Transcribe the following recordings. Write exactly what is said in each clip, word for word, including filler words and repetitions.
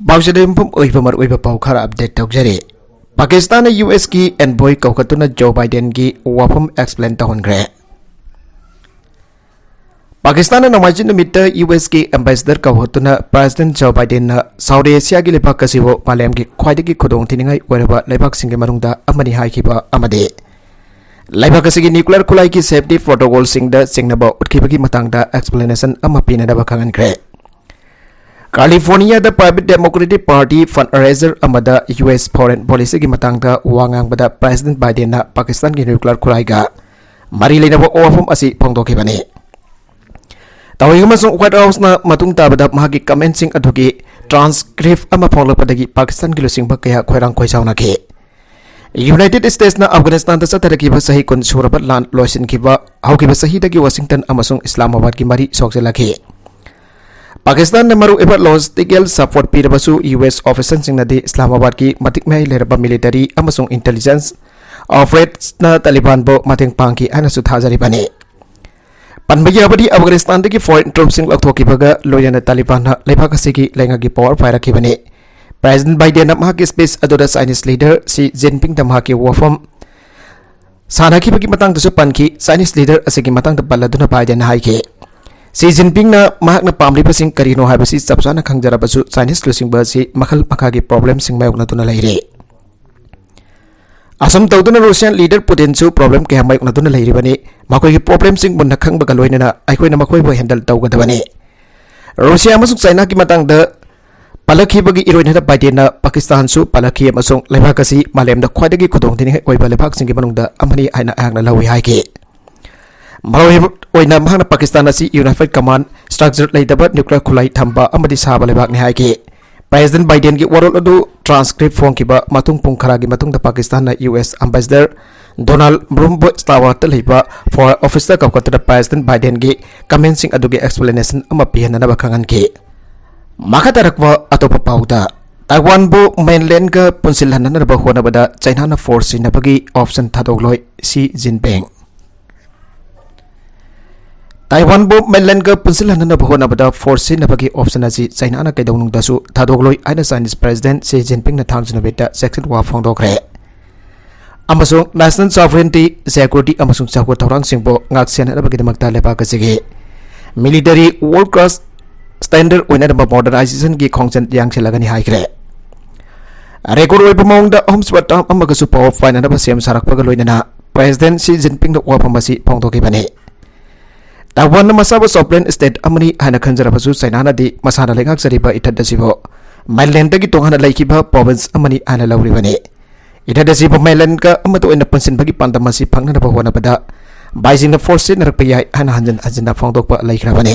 ꯄꯥꯎꯆꯦꯗ ꯌꯨꯝꯐꯝ ꯑꯣꯏꯕ ꯃꯔꯨꯑꯣꯏꯕ ꯄꯥꯎ ꯈꯔ ꯑꯞꯗꯦꯠ ꯇꯧꯖꯔꯤ꯫ ꯄꯥꯀꯤꯁꯇꯥꯟꯅ ꯌꯨ ꯑꯦꯁꯀꯤ ꯑꯦꯟꯚꯣꯏ ꯀꯧꯈꯠꯇꯨꯅ ꯖꯣ ꯕꯥꯏꯗꯦꯟꯒꯤ ꯋꯥꯐꯝ ꯑꯦꯛꯁꯄ꯭ꯂꯦꯟ ꯇꯧꯍꯟꯈ꯭ꯔꯦ꯫ ꯄꯥꯀꯤꯁꯇꯥꯟꯅ ꯅꯣꯡꯃꯥꯏꯖꯤꯡ ꯅꯨꯃꯤꯠꯇ ꯌꯨ ꯑꯦꯁꯀꯤ ꯑꯦꯝꯕꯦꯁꯦꯗꯔ ꯀꯧꯈꯠꯇꯨꯅ ꯄ꯭ꯔꯦꯁꯤꯗꯦꯟ ꯖꯣ ꯕꯥꯏꯗꯦꯟꯅ ꯁꯥꯎꯗꯤ ꯑꯦꯁꯤꯌꯥꯒꯤ ꯂꯩꯕꯥꯛ ꯑꯁꯤꯕꯨ ꯃꯥꯂꯦꯝꯒꯤ ꯈ꯭ꯋꯥꯏꯗꯒꯤ ꯈꯨꯗꯣꯡꯊꯤꯅꯤꯡꯉꯥꯏ ꯑꯣꯏꯔꯕ ꯂꯩꯕꯥꯛꯁꯤꯡꯒꯤ ꯃꯅꯨꯡꯗ ꯑꯃꯅꯤ ꯍꯥꯏꯈꯤꯕ ꯑꯃꯗꯤ ꯂꯩꯕꯥꯛ ꯑꯁꯤꯒꯤ ꯅ꯭ꯌꯨꯀ꯭ꯂꯤꯌꯔ ꯈꯨꯠꯂꯥꯏꯒꯤ ꯁꯦꯐꯇꯤ ꯄ꯭ꯔꯣꯇꯣꯀꯣꯜꯁꯤꯡꯗ ꯆꯤꯡꯅꯕ ꯎꯠꯈꯤꯕꯒꯤ ꯃꯇꯥꯡꯗ ꯑꯦꯛꯁꯄ꯭ꯂꯦꯅꯦꯁꯟ ꯑꯃ ꯄꯤꯅꯅꯕ ꯈꯪꯍꯟꯈ꯭ꯔꯦ꯫ ꯀꯥꯂꯤꯐꯣꯔꯅꯤꯌꯥꯗ private democratic party fund raiser ꯑꯃꯗ ꯌꯨ ꯑꯦꯁ ꯐꯣꯔꯦꯟ ꯄꯣꯂꯤꯁꯤꯒꯤ ꯃꯇꯥꯡꯗ ꯋꯥ ꯉꯥꯡꯕꯗ ꯄ꯭ꯔꯦꯁꯤꯗꯦꯟ ꯕꯥꯏꯗꯦꯟꯅ ꯄꯥꯀꯤꯁꯇꯥꯟꯒꯤ ꯅ꯭ꯌꯨꯀ꯭ꯂꯤꯌꯔ ꯈꯨꯠꯂꯥꯏꯒ ꯃꯔꯤ ꯂꯩꯅꯕ ꯋꯥꯐꯝ ꯑꯁꯤ ꯐꯣꯡꯗꯣꯛꯈꯤꯕꯅꯤ꯫ ꯇꯧꯏ ꯑꯃꯁꯨꯡ ꯋꯥꯏꯠ ꯍꯥꯎꯁꯅ ꯃꯇꯨꯡ ꯇꯥꯕꯗ ꯃꯍꯥꯛꯀꯤ ꯀꯃꯦꯟꯁꯤꯡ ꯑꯗꯨꯒꯤ ꯇ꯭ꯔꯥꯟꯁꯀ꯭ꯔꯤꯞ ꯑꯃ ꯐꯣꯡꯂꯛꯄꯗꯒꯤ ꯄꯥꯀꯤꯁꯇꯥꯟꯒꯤ ꯂꯨꯆꯤꯡꯕ ꯀꯌꯥ ꯈꯣꯏꯔꯥꯡ ꯈꯣꯏꯁꯥꯎꯅꯈꯤ꯫ ꯌꯨꯅꯥꯏꯇꯦꯗ ꯁ꯭ꯇꯦꯠꯁꯅ ꯑꯐꯒꯥꯅꯤꯁꯇꯥꯟꯗ ꯆꯠꯊꯔꯛꯈꯤꯕ ꯆꯍꯤ ꯀꯨꯟ ꯁꯨꯔꯕ ꯂꯥꯟ ꯂꯣꯏꯁꯤꯟꯈꯤꯕ ꯍꯧꯈꯤꯕ ꯆꯍꯤꯗꯒꯤ ꯋꯥꯁꯤꯡꯇꯟ ꯑꯃꯁꯨꯡ ꯏꯁꯂꯥꯃꯥꯕꯥꯗꯀꯤ ꯃꯔꯤ ꯁꯣꯛꯆꯤꯜꯂꯛꯈꯤ꯫ ꯄꯥꯀꯤꯁꯇꯥꯟꯅ ꯃꯔꯨꯑꯣꯏꯕ ꯂꯣꯖꯤꯁꯇꯤꯀꯦꯜ ꯁꯄꯣꯔꯠ ꯄꯤꯔꯕꯁꯨ, ꯌꯨ ꯑꯦꯁ ꯑꯣꯐꯤꯁꯤꯌꯦꯜꯁꯤꯡꯅꯗꯤ ꯏꯁꯂꯥꯃꯥꯕꯥꯗꯀꯤ ꯃꯇꯤꯛ ꯃꯌꯥꯏ ꯂꯩꯔꯕ ꯃꯤꯂꯤꯇꯔꯤ ꯑꯃꯁꯨꯡ ꯏꯟꯇꯦꯂꯤꯖꯦꯟꯁ ꯑꯣꯄꯔꯦꯠꯁꯅ ꯇꯥꯂꯤꯕꯥꯟꯕꯨ ꯃꯇꯦꯡ ꯄꯥꯡꯈꯤ ꯍꯥꯏꯅꯁꯨ ꯊꯥꯖꯔꯤꯕꯅꯤ꯫ ꯄꯟꯕ ꯌꯥꯕꯗꯤ, ꯑꯐꯒꯥꯅꯤꯁꯇꯥꯟꯗꯒꯤ ꯐꯣꯔꯦꯟ ꯇ꯭ꯔꯨꯞꯁꯤꯡ ꯂꯧꯊꯣꯛꯈꯤꯕꯒ ꯂꯣꯏꯅꯅ ꯇꯥꯂꯤꯕꯥꯟꯅ ꯂꯩꯕꯥꯛ ꯑꯁꯤꯒꯤ ꯂꯩꯉꯥꯛꯀꯤ ꯄꯋꯥꯔ ꯄꯥꯏꯔꯛꯈꯤꯕꯅꯤ꯫ ꯄ꯭ꯔꯦꯁꯤꯗꯦꯟ ꯕꯥꯏꯗꯦꯟꯅ ꯃꯍꯥꯛꯀꯤ ꯁ꯭ꯄꯤꯆ ꯑꯗꯨꯗ ꯆꯥꯏꯅꯤꯁ ꯂꯤꯗꯔ ꯁꯤ ꯖꯤꯟꯄꯤꯡꯗ ꯃꯍꯥꯛꯀꯤ ꯋꯥꯐꯝ ꯁꯥꯟꯅꯈꯤꯕꯒꯤ ꯃꯇꯥꯡꯗꯁꯨ ꯄꯟꯈꯤ꯫ ꯆꯥꯏꯅꯤꯁ ꯂꯤꯗꯔ ꯑꯁꯤꯒꯤ ꯃꯇꯥꯡꯗ ꯄꯜꯂꯗꯨꯅ ꯕꯥꯏꯗꯦꯟꯅ ꯍꯥꯏꯈꯤ, ꯁꯤ ꯖꯤꯟꯄꯤꯡꯅ ꯃꯍꯥꯛꯅ ꯄꯥꯝꯂꯤꯕꯁꯤꯡ ꯀꯔꯤꯅꯣ ꯍꯥꯏꯕꯁꯤ ꯆꯞ ꯆꯥꯅ ꯈꯪꯖꯔꯕꯁꯨ, ꯆꯥꯏꯅꯤꯁ ꯂꯨꯆꯤꯡꯕ ꯑꯁꯤ ꯃꯈꯜ ꯃꯈꯥꯒꯤ ꯄ꯭ꯔꯣꯕ꯭ꯂꯦꯝꯁꯤꯡ ꯃꯥꯌꯣꯛꯅꯗꯨꯅ ꯂꯩꯔꯤ꯫ ꯑꯁꯨꯝ ꯇꯧꯗꯨꯅ ꯔꯨꯁꯤꯌꯥꯟ ꯂꯤꯗꯔ ꯄꯨꯇꯤꯟꯁꯨ ꯄ꯭ꯔꯣꯕ꯭ꯂꯦꯝ ꯀꯌꯥ ꯃꯥꯌꯣꯛꯅꯗꯨꯅ ꯂꯩꯔꯤꯕꯅꯤ꯫ ꯃꯈꯣꯏꯒꯤ ꯄ꯭ꯔꯣꯕ꯭ꯂꯦꯝꯁꯤꯡ ꯃꯨꯟꯅ ꯈꯪꯕꯒ ꯂꯣꯏꯅꯅ ꯑꯩꯈꯣꯏꯅ ꯃꯈꯣꯏꯕꯨ ꯍꯦꯟꯗꯜ ꯇꯧꯒꯗꯕꯅꯤ꯫ ꯔꯨꯁꯤꯌꯥ ꯑꯃꯁꯨꯡ ꯆꯥꯏꯅꯥꯒꯤ ꯃꯇꯥꯡꯗ ꯄꯜꯂꯛꯈꯤꯕꯒꯤ ꯏꯔꯣꯏꯅꯅ ꯕꯥꯏꯗꯦꯟꯅ ꯄꯥꯀꯤꯁꯇꯥꯟꯁꯨ ꯄꯜꯂꯛꯈꯤ ꯑꯃꯁꯨꯡ ꯂꯩꯕꯥꯛ ꯑꯁꯤ ꯃꯥꯂꯦꯝꯗ ꯈ꯭ꯋꯥꯏꯗꯒꯤ ꯈꯨꯗꯣꯡꯊꯤꯅꯤꯡꯉꯥꯏ ꯑꯣꯏꯕ ꯂꯩꯕꯥꯛꯁꯤꯡꯒꯤ ꯃꯅꯨꯡꯗ ꯑꯃꯅꯤ ꯍꯥꯏꯅ ꯑꯩꯍꯥꯛꯅ ꯂꯧꯏ ꯍꯥꯏꯈꯤ꯫ ꯃꯔꯨꯑꯣꯏꯅ ꯃꯍꯥꯛꯅ ꯄꯥꯀꯤꯁꯇꯥꯟ ꯑꯁꯤ ꯌꯨꯅꯥꯏꯐꯥꯏꯗ ꯀꯃꯥꯟ ꯁ꯭ꯇ꯭ꯔꯛꯆꯔ ꯂꯩꯇꯕ ꯅ꯭ꯌꯨꯀ꯭ꯂꯤꯌꯔ ꯈꯨꯠꯂꯥꯏ ꯊꯝꯕ ꯑꯃꯗꯤ ꯁꯥꯕ ꯂꯩꯕꯥꯛꯅꯤ ꯍꯥꯏꯈꯤ꯫ ꯄ꯭ꯔꯦꯁꯤꯗꯦꯟ ꯕꯥꯏꯗꯦꯟꯒꯤ ꯋꯥꯔꯣꯜ ꯑꯗꯨ ꯇ꯭ꯔꯥꯟꯁꯀ꯭ꯔꯤꯞ ꯐꯣꯡꯈꯤꯕ ꯃꯇꯨꯡ ꯄꯨꯡ ꯈꯔꯒꯤ ꯃꯇꯨꯡꯗ ꯄꯥꯀꯤꯁꯇꯥꯟꯅ ꯌꯨ ꯑꯦꯁ ꯑꯦꯝꯕꯦꯁꯦꯗꯔ ꯗꯣꯅꯥꯜꯗ ꯕ꯭ꯔꯨꯝꯕꯣꯏ ꯁ꯭ꯇꯥꯋꯥꯔꯠꯇ ꯂꯩꯕ ꯐꯣꯔꯦꯟ ꯑꯣꯐꯤꯁꯇ ꯀꯧꯈꯠꯇꯨꯅ ꯄ꯭ꯔꯦꯁꯤꯗꯦꯟ ꯕꯥꯏꯗꯦꯟꯒꯤ ꯀꯃꯦꯟꯁꯤꯡ ꯑꯗꯨꯒꯤ ꯑꯦꯛꯁꯄ꯭ꯂꯦꯅꯦꯁꯟ ꯑꯃ ꯄꯤꯍꯟꯅꯅꯕ ꯈꯪꯍꯟꯈꯤ꯫ ꯃꯈꯥ ꯇꯥꯔꯛꯄ ꯑꯇꯣꯞꯄ ꯄꯥꯎꯗ, ꯇꯥꯏꯋꯥꯟꯕꯨ ꯃꯦꯟꯂꯦꯟꯒ ꯄꯨꯟꯁꯤꯜꯍꯟꯅꯅꯕ ꯍꯣꯠꯅꯕꯗ ꯆꯥꯏꯅꯥꯅ ꯐꯣꯔꯁ ꯁꯤꯖꯤꯟꯅꯕꯒꯤ ꯑꯣꯞꯁꯟ ꯊꯥꯗꯣꯛꯂꯣꯏ, ꯁꯤ ꯖꯤꯟꯄꯤꯡ꯫ ꯇꯥꯏꯋꯥꯟꯕꯨ ꯃꯦꯟꯂꯦꯟꯒ ꯄꯨꯟꯁꯤꯜꯍꯟꯅꯕ ꯍꯣꯠꯅꯕꯗ ꯐꯣꯔꯁ ꯁꯤꯖꯤꯟꯅꯕꯒꯤ ꯑꯣꯞꯁꯟ ꯑꯁꯤ ꯆꯩꯅꯥꯅ ꯀꯩꯗꯧꯅꯨꯡꯗꯁꯨ ꯊꯥꯗꯣꯛꯂꯣꯏ ꯍꯥꯏꯅ ꯆꯥꯏꯅꯤꯁ ꯄ꯭ꯔꯦꯁꯤꯗꯦꯟꯠ ꯁꯤ ꯖꯤꯟꯄꯤꯡꯅ ꯊꯥꯡꯖ ꯅꯨꯃꯤꯠꯇ ꯆꯦꯛꯁꯤꯟ ꯋꯥ ꯐꯣꯡꯗꯣꯛꯈ꯭ꯔꯦ꯫ ꯑꯃꯁꯨꯡ ꯅꯦꯁꯅꯦꯜ ꯁꯣꯚꯔꯦꯟꯇꯤ, ꯁꯦꯀ꯭ꯌꯨꯔꯤꯇꯤ ꯑꯃꯁꯨꯡ ꯆꯥꯎꯈꯠ ꯊꯧꯔꯥꯡꯁꯤꯡꯕꯨ ꯉꯥꯛ ꯁꯦꯟꯅꯅꯕꯒꯤꯗꯃꯛꯇ ꯂꯩꯕꯥꯛ ꯑꯁꯤꯒꯤ ꯃꯤꯂꯤꯇꯔꯤ ꯋꯥꯔꯜꯗ ꯀ꯭ꯂꯥꯁ ꯁ꯭ꯇꯦꯟꯗꯔꯗ ꯑꯣꯏꯅꯅꯕ ꯃꯣꯗꯔꯅꯥꯏꯖꯦꯁꯟꯒꯤ ꯈꯣꯡꯖꯦꯜ ꯌꯥꯡꯁꯤꯜꯂꯒꯅꯤ ꯍꯥꯏꯈ꯭ꯔꯦ꯫ ꯔꯦꯀꯣꯔꯗ ꯑꯣꯏꯕ ꯃꯑꯣꯡꯗ ꯑꯍꯨꯝꯁꯨꯕ ꯇꯥꯔꯝ ꯑꯃꯒꯁꯨ ꯄꯥꯋꯔ ꯄꯥꯏꯅꯅꯕ ꯁꯦꯝ ꯁꯥꯔꯛꯄꯒ ꯂꯣꯏꯅꯅ ꯄ꯭ꯔꯦꯁꯤꯗꯦꯟꯠ ꯁꯤ ꯖꯤꯟꯄꯤꯡꯅ ꯋꯥꯐꯝ ꯑꯁꯤ ꯐꯣꯡꯗꯣꯛꯈꯤꯕꯅꯤ꯫ ꯇꯥꯏꯋꯥꯟꯅ ꯃꯁꯥꯕꯨ ꯁꯣꯚꯔꯦꯟ ꯁ꯭ꯇꯦꯠ ꯑꯃꯅꯤ ꯍꯥꯏꯅ ꯈꯟꯖꯔꯕꯁꯨ ꯆꯩꯅꯥꯅꯗꯤ ꯃꯁꯥꯅ ꯂꯩꯉꯥꯛꯆꯔꯤꯕ ꯏꯊꯠ ꯑꯁꯤꯕꯨ ꯃꯦꯟꯂꯦꯟꯗꯒꯤ ꯇꯣꯉꯥꯟꯅ ꯂꯩꯈꯤꯕ ꯄ꯭ꯔꯣꯚꯤꯟꯁ ꯑꯃꯅꯤ ꯍꯥꯏꯅ ꯂꯧꯔꯤꯕꯅꯤ꯫ ꯏꯊꯠ ꯑꯁꯤꯕꯨ ꯃꯦꯟꯂꯦꯟꯒ ꯑꯃꯠꯇ ꯑꯣꯏꯅ ꯄꯨꯟꯁꯤꯟꯕꯒꯤ ꯄꯥꯟꯗꯝ ꯑꯁꯤ ꯐꯪꯅꯅꯕ ꯍꯣꯠꯅꯕꯗ ꯕꯥꯏꯖꯤꯡꯅ ꯐꯣꯔꯁ ꯁꯤꯖꯤꯟꯅꯔꯛꯄ ꯌꯥꯏ ꯍꯥꯏꯅ ꯍꯟꯖꯤꯟ ꯍꯟꯖꯤꯟꯅ ꯐꯣꯡꯗꯣꯛꯄ ꯂꯩꯈ꯭ꯔꯕꯅꯤ꯫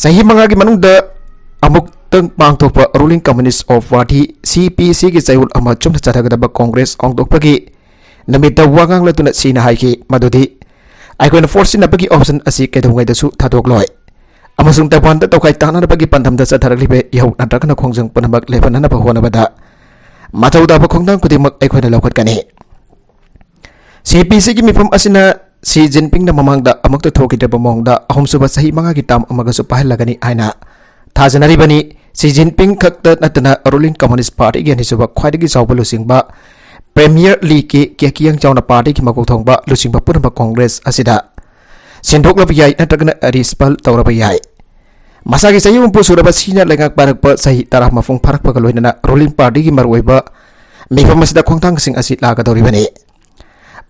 ꯆꯍꯤ ꯃꯉꯥꯒꯤ ꯃꯅꯨꯡꯗ ꯑꯃꯨꯛꯇꯪ ꯄꯥꯡꯊꯣꯛꯄ Ruling Communist of Party, ꯁꯤ ꯄꯤ ꯁꯤꯒꯤ ꯆꯌꯣꯜ ꯑꯃ ꯆꯨꯝꯅ ꯆꯠꯊꯒꯗꯕ ꯀꯣꯡꯒ꯭ꯔꯦꯁ ꯍꯣꯡꯗꯣꯛꯄꯒꯤ ꯅꯨꯃꯤꯠꯇ ꯋꯥ ꯉꯥꯡꯂꯗꯨꯅ ꯁꯤꯅ ꯍꯥꯏꯈꯤ ꯃꯗꯨꯗꯤ, "ꯑꯩꯈꯣꯏꯅ ꯐꯣꯔꯁ ꯁꯤꯖꯤꯟꯅꯕꯒꯤ ꯑꯣꯞꯁꯟ ꯑꯁꯤ ꯀꯩꯗꯧꯉꯩꯗꯁꯨ ꯊꯥꯗꯣꯛꯂꯣꯏ ꯑꯃꯁꯨꯡ ꯇꯥꯏꯋꯥꯟꯗ ꯇꯧꯈꯥꯏ ꯇꯥꯅꯅꯕꯒꯤ ꯄꯥꯟꯗꯝꯗ ꯆꯠꯊꯔꯛꯂꯤꯕ ꯏꯍꯧ ꯅꯠꯇ꯭ꯔꯒꯅ ꯈꯣꯡꯖꯪ ꯄꯨꯝꯅꯃꯛ ꯂꯦꯞꯍꯟꯅꯅꯕ ꯍꯣꯠꯅꯕꯗ ꯃꯊꯧ ꯇꯥꯕ ꯈꯣꯡꯊꯥꯡ ꯈꯨꯗꯤꯡꯃꯛ ꯑꯩꯈꯣꯏꯅ ꯂꯧꯈꯠꯀꯅꯤ"꯫ ꯁꯤ ꯄꯤ ꯁꯤꯒꯤ ꯃꯤꯐꯝ ꯑꯁꯤꯅ ꯁꯤ ꯖꯤꯟꯄꯤꯡꯅ ꯃꯃꯥꯡꯗ ꯑꯃꯨꯛꯇ ꯊꯣꯛꯈꯤꯗ꯭ꯔꯕ ꯃꯑꯣꯡꯗ ꯑꯍꯨꯝꯁꯨꯕ ꯆꯍꯤ ꯃꯉꯥꯒꯤ ꯇꯥꯔꯝ ꯑꯃꯒꯁꯨ ꯄꯥꯏꯍꯜꯂꯒꯅꯤ ꯍꯥꯏꯅ ꯊꯥꯖꯅꯔꯤꯕꯅꯤ꯫ ꯁꯤ ꯖꯤꯟꯄꯤꯡ ꯈꯛꯇ ꯅꯠꯇꯅ Ruling Communist Partyꯒꯤ ꯑꯅꯤꯁꯨꯕ ꯈ꯭ꯋꯥꯏꯗꯒꯤ ꯆꯥꯎꯕ ꯂꯨꯆꯤꯡꯕ ꯄ꯭ꯔꯦꯃꯤꯌꯔ ꯂꯤ ꯀꯦ ꯀꯦꯀꯤꯌꯥꯡ ꯆꯥꯎꯅ ꯄꯥꯔꯇꯤꯒꯤ ꯃꯀꯣꯛ ꯊꯣꯡꯕ ꯂꯨꯆꯤꯡꯕ ꯄꯨꯝꯅꯃꯛ ꯀꯣꯡꯒ꯭ꯔꯦꯁ ꯑꯁꯤꯗ ꯁꯤꯟꯗꯣꯛꯂꯕ ꯌꯥꯏ ꯅꯠꯇ꯭ꯔꯒꯅ ꯔꯤꯁꯄꯜ ꯇꯧꯔꯕ ꯌꯥꯏ꯫ ꯃꯁꯥꯒꯤ ꯆꯍꯤ ꯍꯨꯝꯐꯨ ꯁꯨꯔꯕ ꯁꯤꯅ ꯂꯩꯉꯥꯛ ꯄꯥꯏꯔꯛꯄ ꯆꯍꯤ ꯇꯔꯥ ꯃꯄꯨꯡ ꯐꯥꯔꯛꯄꯒ ꯂꯣꯏꯅꯅ Ruling Partyꯒꯤ ꯃꯔꯨꯑꯣꯏꯕ ꯃꯤꯐꯝ ꯑꯁꯤꯗ ꯈꯣꯡꯊꯥꯡꯁꯤꯡ ꯑꯁꯤ ꯂꯥꯛꯀꯗꯧꯔꯤꯕꯅꯤ꯫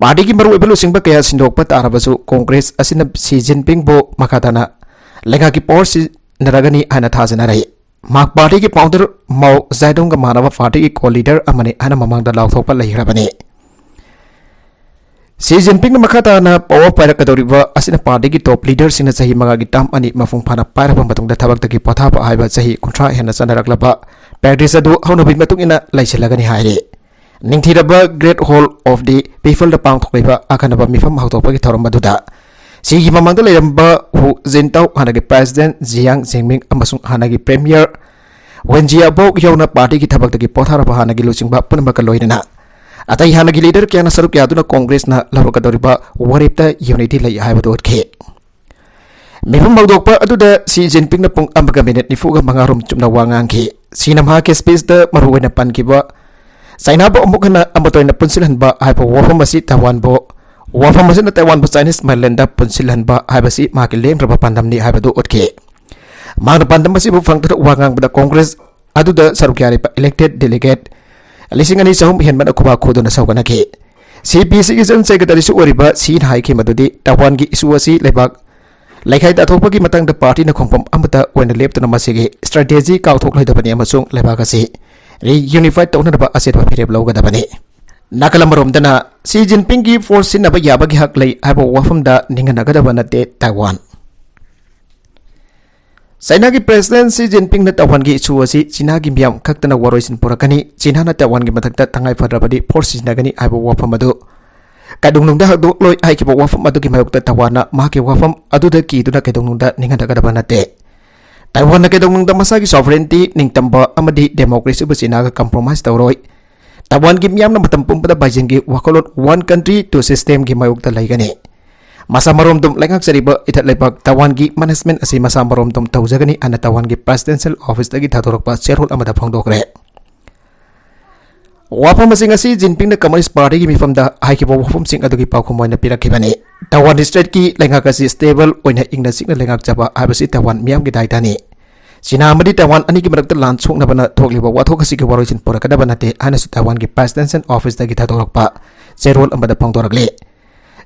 ꯄꯥꯔꯇꯤꯒꯤ ꯃꯔꯨꯑꯣꯏꯕ ꯂꯨꯆꯤꯡꯕ ꯀꯌꯥ ꯁꯤꯟꯗꯣꯛꯄ ꯇꯥꯔꯕꯁꯨ ꯀꯣꯡꯒ꯭ꯔꯦꯁ ꯑꯁꯤꯅ ꯁꯤ ꯖꯤꯟꯄꯤꯡꯕꯨ ꯃꯈꯥ ꯇꯥꯅ ꯂꯩꯉꯥꯛꯀꯤ ꯄꯥꯋꯔ ꯁꯤꯖꯤꯟꯅꯔꯒꯅꯤ ꯍꯥꯏꯅ ꯊꯥꯖꯅꯔꯤ꯫ ꯃꯍꯥꯛ ꯄꯥꯔꯇꯤꯒꯤ ꯐꯥꯎꯟꯗꯔ ꯃꯥꯎ ꯖꯥꯏꯗꯨꯡꯒ ꯃꯥꯟꯅꯕ ꯄꯥꯔꯇꯤꯒꯤ ꯀꯣ ꯂꯤꯗꯔ ꯑꯃꯅꯤ ꯍꯥꯏꯅ ꯃꯃꯥꯡꯗ ꯂꯥꯎꯊꯣꯛꯄ ꯂꯩꯈ꯭ꯔꯕꯅꯤ꯫ ꯁꯤ ꯖꯤꯟꯄꯤꯡꯅ ꯃꯈꯥ ꯇꯥꯅ ꯄꯥꯋꯔ ꯄꯥꯏꯔꯛꯀꯗꯧꯔꯤꯕ ꯑꯁꯤꯅ ꯄꯥꯔꯇꯤꯒꯤ ꯇꯣꯞ ꯂꯤꯗꯔꯁꯤꯡꯅ ꯆꯍꯤ ꯃꯉꯥꯒꯤ ꯇꯥꯔꯝ ꯑꯅꯤ ꯃꯄꯨꯡ ꯐꯥꯅ ꯄꯥꯏꯔꯕ ꯃꯇꯨꯡꯗ ꯊꯕꯛꯇꯒꯤ ꯄꯣꯊꯥꯕ ꯍꯥꯏꯕ ꯆꯍꯤ ꯀꯨꯟꯊ꯭ꯔꯥ ꯍꯦꯟꯅ ꯆꯠꯅꯔꯛꯂꯕ ꯄ꯭ꯔꯦꯛꯇꯤꯁ ꯑꯗꯨ ꯍꯧꯅꯕꯤ ꯃꯇꯨꯡ ꯏꯟꯅ ꯂꯩꯁꯤꯜꯂꯒꯅꯤ ꯍꯥꯏꯔꯤ꯫ ꯅꯤꯡꯊꯤꯔꯕ Great Hall of the Peopleꯗ ꯄꯥꯡꯊꯣꯛꯂꯤꯕ ꯑꯈꯟꯅꯕ ꯃꯤꯐꯝ ꯍꯧꯗꯣꯛꯄꯒꯤ ꯊꯧꯔꯝ ꯑꯗꯨꯗ ꯁꯤꯒꯤ ꯃꯃꯥꯡꯗ ꯂꯩꯔꯝꯕ ꯍꯨ ꯖꯤꯟꯇꯥꯎ, ꯍꯥꯟꯅꯒꯤ ꯄ꯭ꯔꯦꯁꯤꯗꯦꯟꯠ ꯖꯤꯌꯥꯡ ꯖꯦꯡꯃꯤꯡ ꯑꯃꯁꯨꯡ ꯍꯥꯟꯅꯒꯤ ꯄ꯭ꯔꯦꯃꯤꯌꯔ ꯋꯦꯟ ꯖꯤꯌꯥꯕꯣꯛ ꯌꯥꯎꯅ ꯄꯥꯔꯇꯤꯒꯤ ꯊꯕꯛꯇꯒꯤ ꯄꯣꯊꯥꯔꯕ ꯍꯥꯟꯅꯒꯤ ꯂꯨꯆꯤꯡꯕ ꯄꯨꯝꯅꯃꯛꯀ ꯂꯣꯏꯅꯅ ꯑꯇꯩ ꯍꯥꯟꯅꯒꯤ ꯂꯤꯗꯔ ꯀꯌꯥꯅ ꯁꯔꯨꯛ ꯌꯥꯗꯨꯅ ꯀꯣꯡꯒ꯭ꯔꯦꯁꯅ ꯂꯧꯔꯛꯀꯗꯧꯔꯤꯕ ꯋꯥꯔꯦꯞꯇ ꯌꯨꯅꯤꯇꯤ ꯂꯩ ꯍꯥꯏꯕꯗꯨ ꯎꯠꯈꯤ꯫ ꯃꯤꯐꯝ ꯍꯧꯗꯣꯛꯄ ꯑꯗꯨꯗ ꯁꯤ ꯖꯤꯟꯄꯤꯡꯅ ꯄꯨꯡ ꯑꯃꯒ ꯃꯤꯅꯤꯠ ꯅꯤꯐꯨꯒ ꯃꯉꯥ ꯔꯣꯝ ꯆꯨꯞꯅ ꯋꯥ ꯉꯥꯡꯈꯤ꯫ ꯁꯤꯅ ꯃꯍꯥꯛꯀꯤ ꯁ꯭ꯄꯤꯆꯇ ꯃꯔꯨꯑꯣꯏꯅ ꯄꯟꯈꯤꯕ ꯆꯥꯏꯅꯥꯕꯨ ꯑꯃꯨꯛ ꯍꯟꯅ ꯑꯃꯠꯇ ꯑꯣꯏꯅ ꯄꯨꯟꯁꯤꯜꯍꯟꯕ ꯍꯥꯏꯕ ꯋꯥꯐꯝ ꯑꯁꯤ ꯇꯥꯏꯋꯥꯟꯕꯨ, ꯋꯥꯐꯝ ꯑꯁꯤꯅ ꯇꯥꯏꯋꯥꯟꯕꯨ Chinese mainlandꯗ ꯄꯨꯟꯁꯤꯜꯍꯟꯕ ꯍꯥꯏꯕꯁꯤ ꯃꯍꯥꯛꯀꯤ ꯂꯦꯡꯗ꯭ꯔꯕ ꯄꯥꯟꯗꯝꯅꯤ ꯍꯥꯏꯕꯗꯨ ꯎꯠꯈꯤ꯫ ꯃꯍꯥꯛꯅ ꯄꯥꯟꯗꯝ ꯑꯁꯤꯕꯨ ꯐꯪꯗꯨꯅ ꯋꯥ ꯉꯥꯡꯕꯗ ꯀꯣꯡꯒ꯭ꯔꯦꯁ ꯑꯗꯨꯗ ꯁꯔꯨꯛ ꯌꯥꯔꯤꯕ elected delegate ꯂꯤꯁꯤꯡ ꯑꯅꯤ ꯆꯍꯨꯝ ꯍꯦꯟꯕꯅ ꯈꯨꯕꯥꯛ ꯈꯨꯗꯨꯅ ꯁꯧꯒꯠꯅꯈꯤ꯫ ꯁꯤ ꯄꯤ ꯁꯤꯒꯤ ꯖꯟ ꯁꯦꯀ꯭ꯔꯦꯇꯔꯤꯁꯨ ꯑꯣꯏꯔꯤꯕ ꯁꯤꯅ ꯍꯥꯏꯈꯤ ꯃꯗꯨꯗꯤ ꯇꯥꯏꯋꯥꯟꯒꯤ ꯏꯁꯨ ꯑꯁꯤ ꯂꯩꯕꯥꯛ ꯂꯩꯈꯥꯏ ꯇꯥꯊꯣꯛꯄꯒꯤ ꯃꯇꯥꯡꯗ ꯄꯥꯔꯇꯤꯅ ꯈꯣꯡꯐꯝ ꯑꯃꯠꯇ ꯑꯣꯏꯅ ꯂꯦꯞꯇꯨꯅ ꯃꯁꯤꯒꯤ strategy ꯀꯥꯎꯊꯣꯛꯂꯣꯏꯗꯕꯅꯤ ꯑꯃꯁꯨꯡ ꯂꯩꯕꯥꯛ ꯑꯁꯤ reunify ꯇꯧꯅꯅꯕ ꯑꯆꯦꯠꯄ ꯐꯤꯔꯦꯞ ꯂꯧꯒꯗꯕꯅꯤ꯫ ꯅꯥꯀꯜ ꯑꯃꯔꯣꯝꯗꯅ ꯁꯤ ꯖꯤꯟꯄꯤꯡꯒꯤ force ꯁꯤꯖꯤꯟꯅꯕ ꯌꯥꯕꯒꯤ ꯍꯛ ꯂꯩ ꯍꯥꯏꯕ ꯋꯥꯐꯝꯗ ꯅꯤꯡꯍꯟꯅꯒꯗꯕ ꯅꯠꯇꯦ ꯇꯥꯏꯋꯥꯟ꯫ ꯆꯥꯏꯅꯥꯒꯤ President ꯁꯤ ꯖꯤꯟꯄꯤꯡꯅ ꯇꯥꯏꯋꯥꯟꯒꯤ ꯏꯁꯨ ꯑꯁꯤ ꯆꯤꯅꯥꯒꯤ ꯃꯤꯌꯥꯝ ꯈꯛꯇꯅ ꯋꯥꯔꯣꯏꯁꯤꯟ ꯄꯨꯔꯛꯀꯅꯤ, ꯆꯤꯅꯥꯅ ꯇꯥꯏꯋꯥꯟꯒꯤ ꯃꯊꯛꯇ ꯇꯉꯥꯏ ꯐꯗ꯭ꯔꯕꯗꯤ force ꯁꯤꯖꯤꯟꯅꯒꯅꯤ ꯍꯥꯏꯕ ꯋꯥꯐꯝ ꯑꯗꯨ ꯀꯩꯗꯧꯅꯨꯡꯗ ꯍꯧꯗꯣꯛꯂꯣꯏ ꯍꯥꯏꯈꯤꯕ ꯋꯥꯐꯝ ꯑꯗꯨꯒꯤ ꯃꯥꯌꯣꯛꯇ ꯇꯥꯏꯋꯥꯟꯅ ꯃꯍꯥꯛꯀꯤ ꯋꯥꯐꯝ ꯑꯗꯨꯗ ꯀꯤꯗꯨꯅ ꯀꯩꯗꯧꯅꯨꯡꯗ ꯅꯤꯡꯍꯟꯅꯒꯗꯕ ꯅꯠꯇꯦ꯫ ꯇꯥꯏꯋꯥꯟꯅ ꯀꯩꯗꯧꯅꯨꯡꯗ ꯃꯁꯥꯒꯤ sovereignty, ꯅꯤꯡꯇꯝꯕ ꯑꯃꯗꯤ democracy ꯕꯨ ꯆꯤꯅꯥꯒ compromise ꯇꯧꯔꯣꯏ꯫ ꯇꯥꯏꯋꯥꯟꯒꯤ ꯃꯤꯌꯥꯝꯅ ꯃꯇꯝ ꯄꯨꯝꯕꯗ ꯕꯥꯏꯖꯤꯡꯒꯤ ꯋꯥꯈꯜꯂꯣꯟ one country two system ꯒꯤ ꯃꯥꯌꯣꯛꯇ ꯂꯩꯒꯅꯤ꯫ ꯃꯁꯥ ꯃꯔꯣꯝꯗꯣꯝ ꯂꯩꯉꯥꯛꯆꯔꯤꯕ ꯏꯊꯠ ꯂꯩꯕꯥꯛ ꯇꯥꯏꯋꯥꯟꯒꯤ management ꯑꯁꯤ ꯃꯁꯥ ꯃꯔꯣꯝꯗꯣꯝ ꯇꯧꯖꯒꯅꯤ ꯍꯥꯏꯅ ꯇꯥꯏꯋꯥꯟꯒꯤ Presidential Office ꯇꯒꯤ ꯊꯥꯗꯣꯔꯛꯄ ꯆꯦꯔꯣꯜ ꯑꯃꯗ ꯐꯣꯡꯗꯣꯛꯈ꯭ꯔꯦ꯫ ꯋꯥꯐꯝꯁꯤꯡ ꯑꯁꯤ ꯖꯤꯟꯄꯤꯡꯅ Communist Party ꯒꯤ ꯃꯤꯐꯝꯗ ꯍꯥꯏꯈꯤꯕ ꯋꯥꯐꯝꯁꯤꯡ ꯑꯗꯨꯒꯤ ꯄꯥꯎꯈꯨꯝ ꯑꯣꯏꯅ ꯄꯤꯔꯛꯈꯤꯕꯅꯤ꯫ ꯇꯥꯏꯋꯥꯟ state ꯀꯤ ꯂꯩꯉꯥꯛ ꯑꯁꯤ stable ꯑꯣꯏꯅ ꯏꯪꯅ ꯆꯤꯛꯅ ꯂꯩꯉꯥꯛꯆꯕ ꯍꯥꯏꯕꯁꯤ ꯇꯥꯏꯋꯥꯟ ꯃꯤꯌꯥꯝꯒꯤ ꯗꯥꯏꯇꯅꯤ꯫ ꯆꯤꯅꯥ ꯑꯃꯗꯤ ꯇꯥꯏꯋꯥꯟ ꯑꯅꯤꯒꯤ ꯃꯔꯛꯇ ꯂꯥꯟ ꯁꯣꯛꯅꯕꯅ ꯊꯣꯛꯂꯤꯕ ꯋꯥꯊꯣꯛ ꯑꯁꯤꯒꯤ ꯋꯥꯔꯣꯏꯁꯤꯟ ꯄꯨꯔꯛꯀꯗꯕ ꯅꯠꯇꯦ ꯍꯥꯏꯅꯁꯨ ꯇꯥꯏꯋꯥꯟꯒꯤ Presidential Office ꯇꯒꯤ ꯊꯥꯗꯣꯔꯛꯄ ꯆꯦꯔꯣꯜ ꯑꯃꯗ ꯐꯣꯡꯗꯣꯔꯛꯂꯤ꯫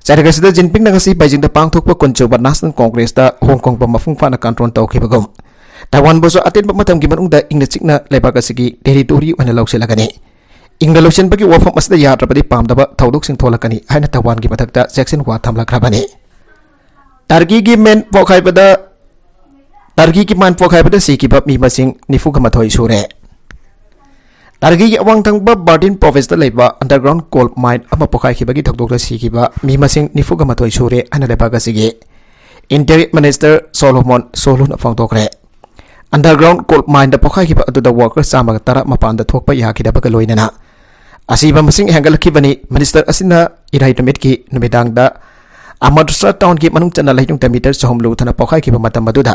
ꯆꯩꯔꯛ ꯑꯁꯤꯗ ꯖꯤꯟꯄꯤꯡꯅ ꯉꯁꯤ ꯕꯩꯖꯤꯡꯗ ꯄꯥꯡꯊꯣꯛꯄ ꯀꯨꯟꯁꯨꯕ National Congress ꯇ ꯍꯣꯡ ꯀꯣꯡꯕꯨ ꯃꯄꯨꯡ ꯐꯥꯅ control ꯇꯧꯈꯤꯕꯒꯨꯝ, ꯇꯥꯏꯋꯥꯟꯕꯨꯁꯨ ꯑꯇꯦꯟꯕ ꯃꯇꯝꯒꯤ ꯃꯅꯨꯡꯗ ꯏꯪꯅ ꯆꯤꯛꯅ ꯂꯩꯕꯥꯛ ꯑꯁꯤꯒꯤ territory ꯑꯣꯏꯅ ꯂꯧꯁꯤꯜꯂꯒꯅꯤ꯫ ꯏꯪꯅ ꯂꯣꯏꯁꯤꯟꯕꯒꯤ ꯋꯥꯐꯝ ꯑꯁꯤꯗ ꯌꯥꯗ꯭ꯔꯕꯗꯤ ꯄꯥꯝꯗꯕ ꯊꯧꯗꯣꯛꯁꯤꯡ ꯊꯣꯛꯂꯛꯀꯅꯤ ꯍꯥꯏꯅ ꯇꯥꯏꯋꯥꯟꯒꯤ ꯃꯊꯛꯇ ꯆꯦꯛꯁꯤꯟ ꯋꯥ ꯊꯝꯂꯛꯈ꯭ꯔꯕꯅꯤ꯫ ꯇꯔꯀꯤꯒꯤ ꯃꯦꯟ ꯄꯣꯈꯥꯏꯕꯗ, ꯇꯔꯀꯤꯒꯤ ꯃꯥꯟ ꯄꯣꯈꯥꯏꯕꯗ ꯁꯤꯈꯤꯕ ꯃꯤ ꯃꯁꯤꯡ ꯅꯤꯐꯨꯒ ꯃꯥꯊꯣꯏ ꯁꯨꯔꯦ꯫ ꯇꯔꯀꯤꯒꯤ ꯑꯋꯥꯡ ꯊꯪꯕ Bartın Province ꯇ ꯂꯩꯕ underground coal mine ꯑꯃ ꯄꯣꯈꯥꯏꯈꯤꯕꯒꯤ ꯊꯧꯗꯣꯛꯇ ꯁꯤꯈꯤꯕ ꯃꯤ ꯃꯁꯤꯡ ꯅꯤꯐꯨꯒ ꯃꯥꯊꯣꯏ ꯁꯨꯔꯦ ꯍꯥꯏꯅ ꯂꯩꯕꯥꯛ ꯑꯁꯤꯒꯤ Interior Minister Solomon Solun ꯅ ꯐꯣꯡꯗꯣꯛꯈ꯭ꯔꯦ꯫ Underground coal mine ꯗ ꯄꯣꯈꯥꯏꯈꯤꯕ ꯑꯗꯨꯗ worker ꯆꯥꯝꯃꯒ ꯇꯔꯥ ꯃꯄꯥꯟꯗ ꯊꯣꯛꯄ ꯌꯥꯈꯤꯗꯕꯒ ꯂꯣꯏꯅꯅ ꯑꯁꯤꯕ ꯃꯁꯤꯡ ꯍꯦꯟꯒꯠꯂꯛꯈꯤꯕꯅꯤ꯫ Minister ꯑꯁꯤꯅ ꯏꯔꯥꯏ ꯅꯨꯃꯤꯠꯀꯤ ꯅꯨꯃꯤꯗꯥꯡꯗ ꯑꯃꯔꯁꯔ ꯇꯥꯎꯟꯒꯤ ꯃꯅꯨꯡ ꯆꯟꯅ ꯂꯩꯅꯨꯡꯗ ꯃꯤꯇꯔ ꯆꯍꯨꯝ ꯂꯨꯊꯅ ꯄꯣꯈꯥꯏꯈꯤꯕ ꯃꯇꯝ ꯑꯗꯨꯗ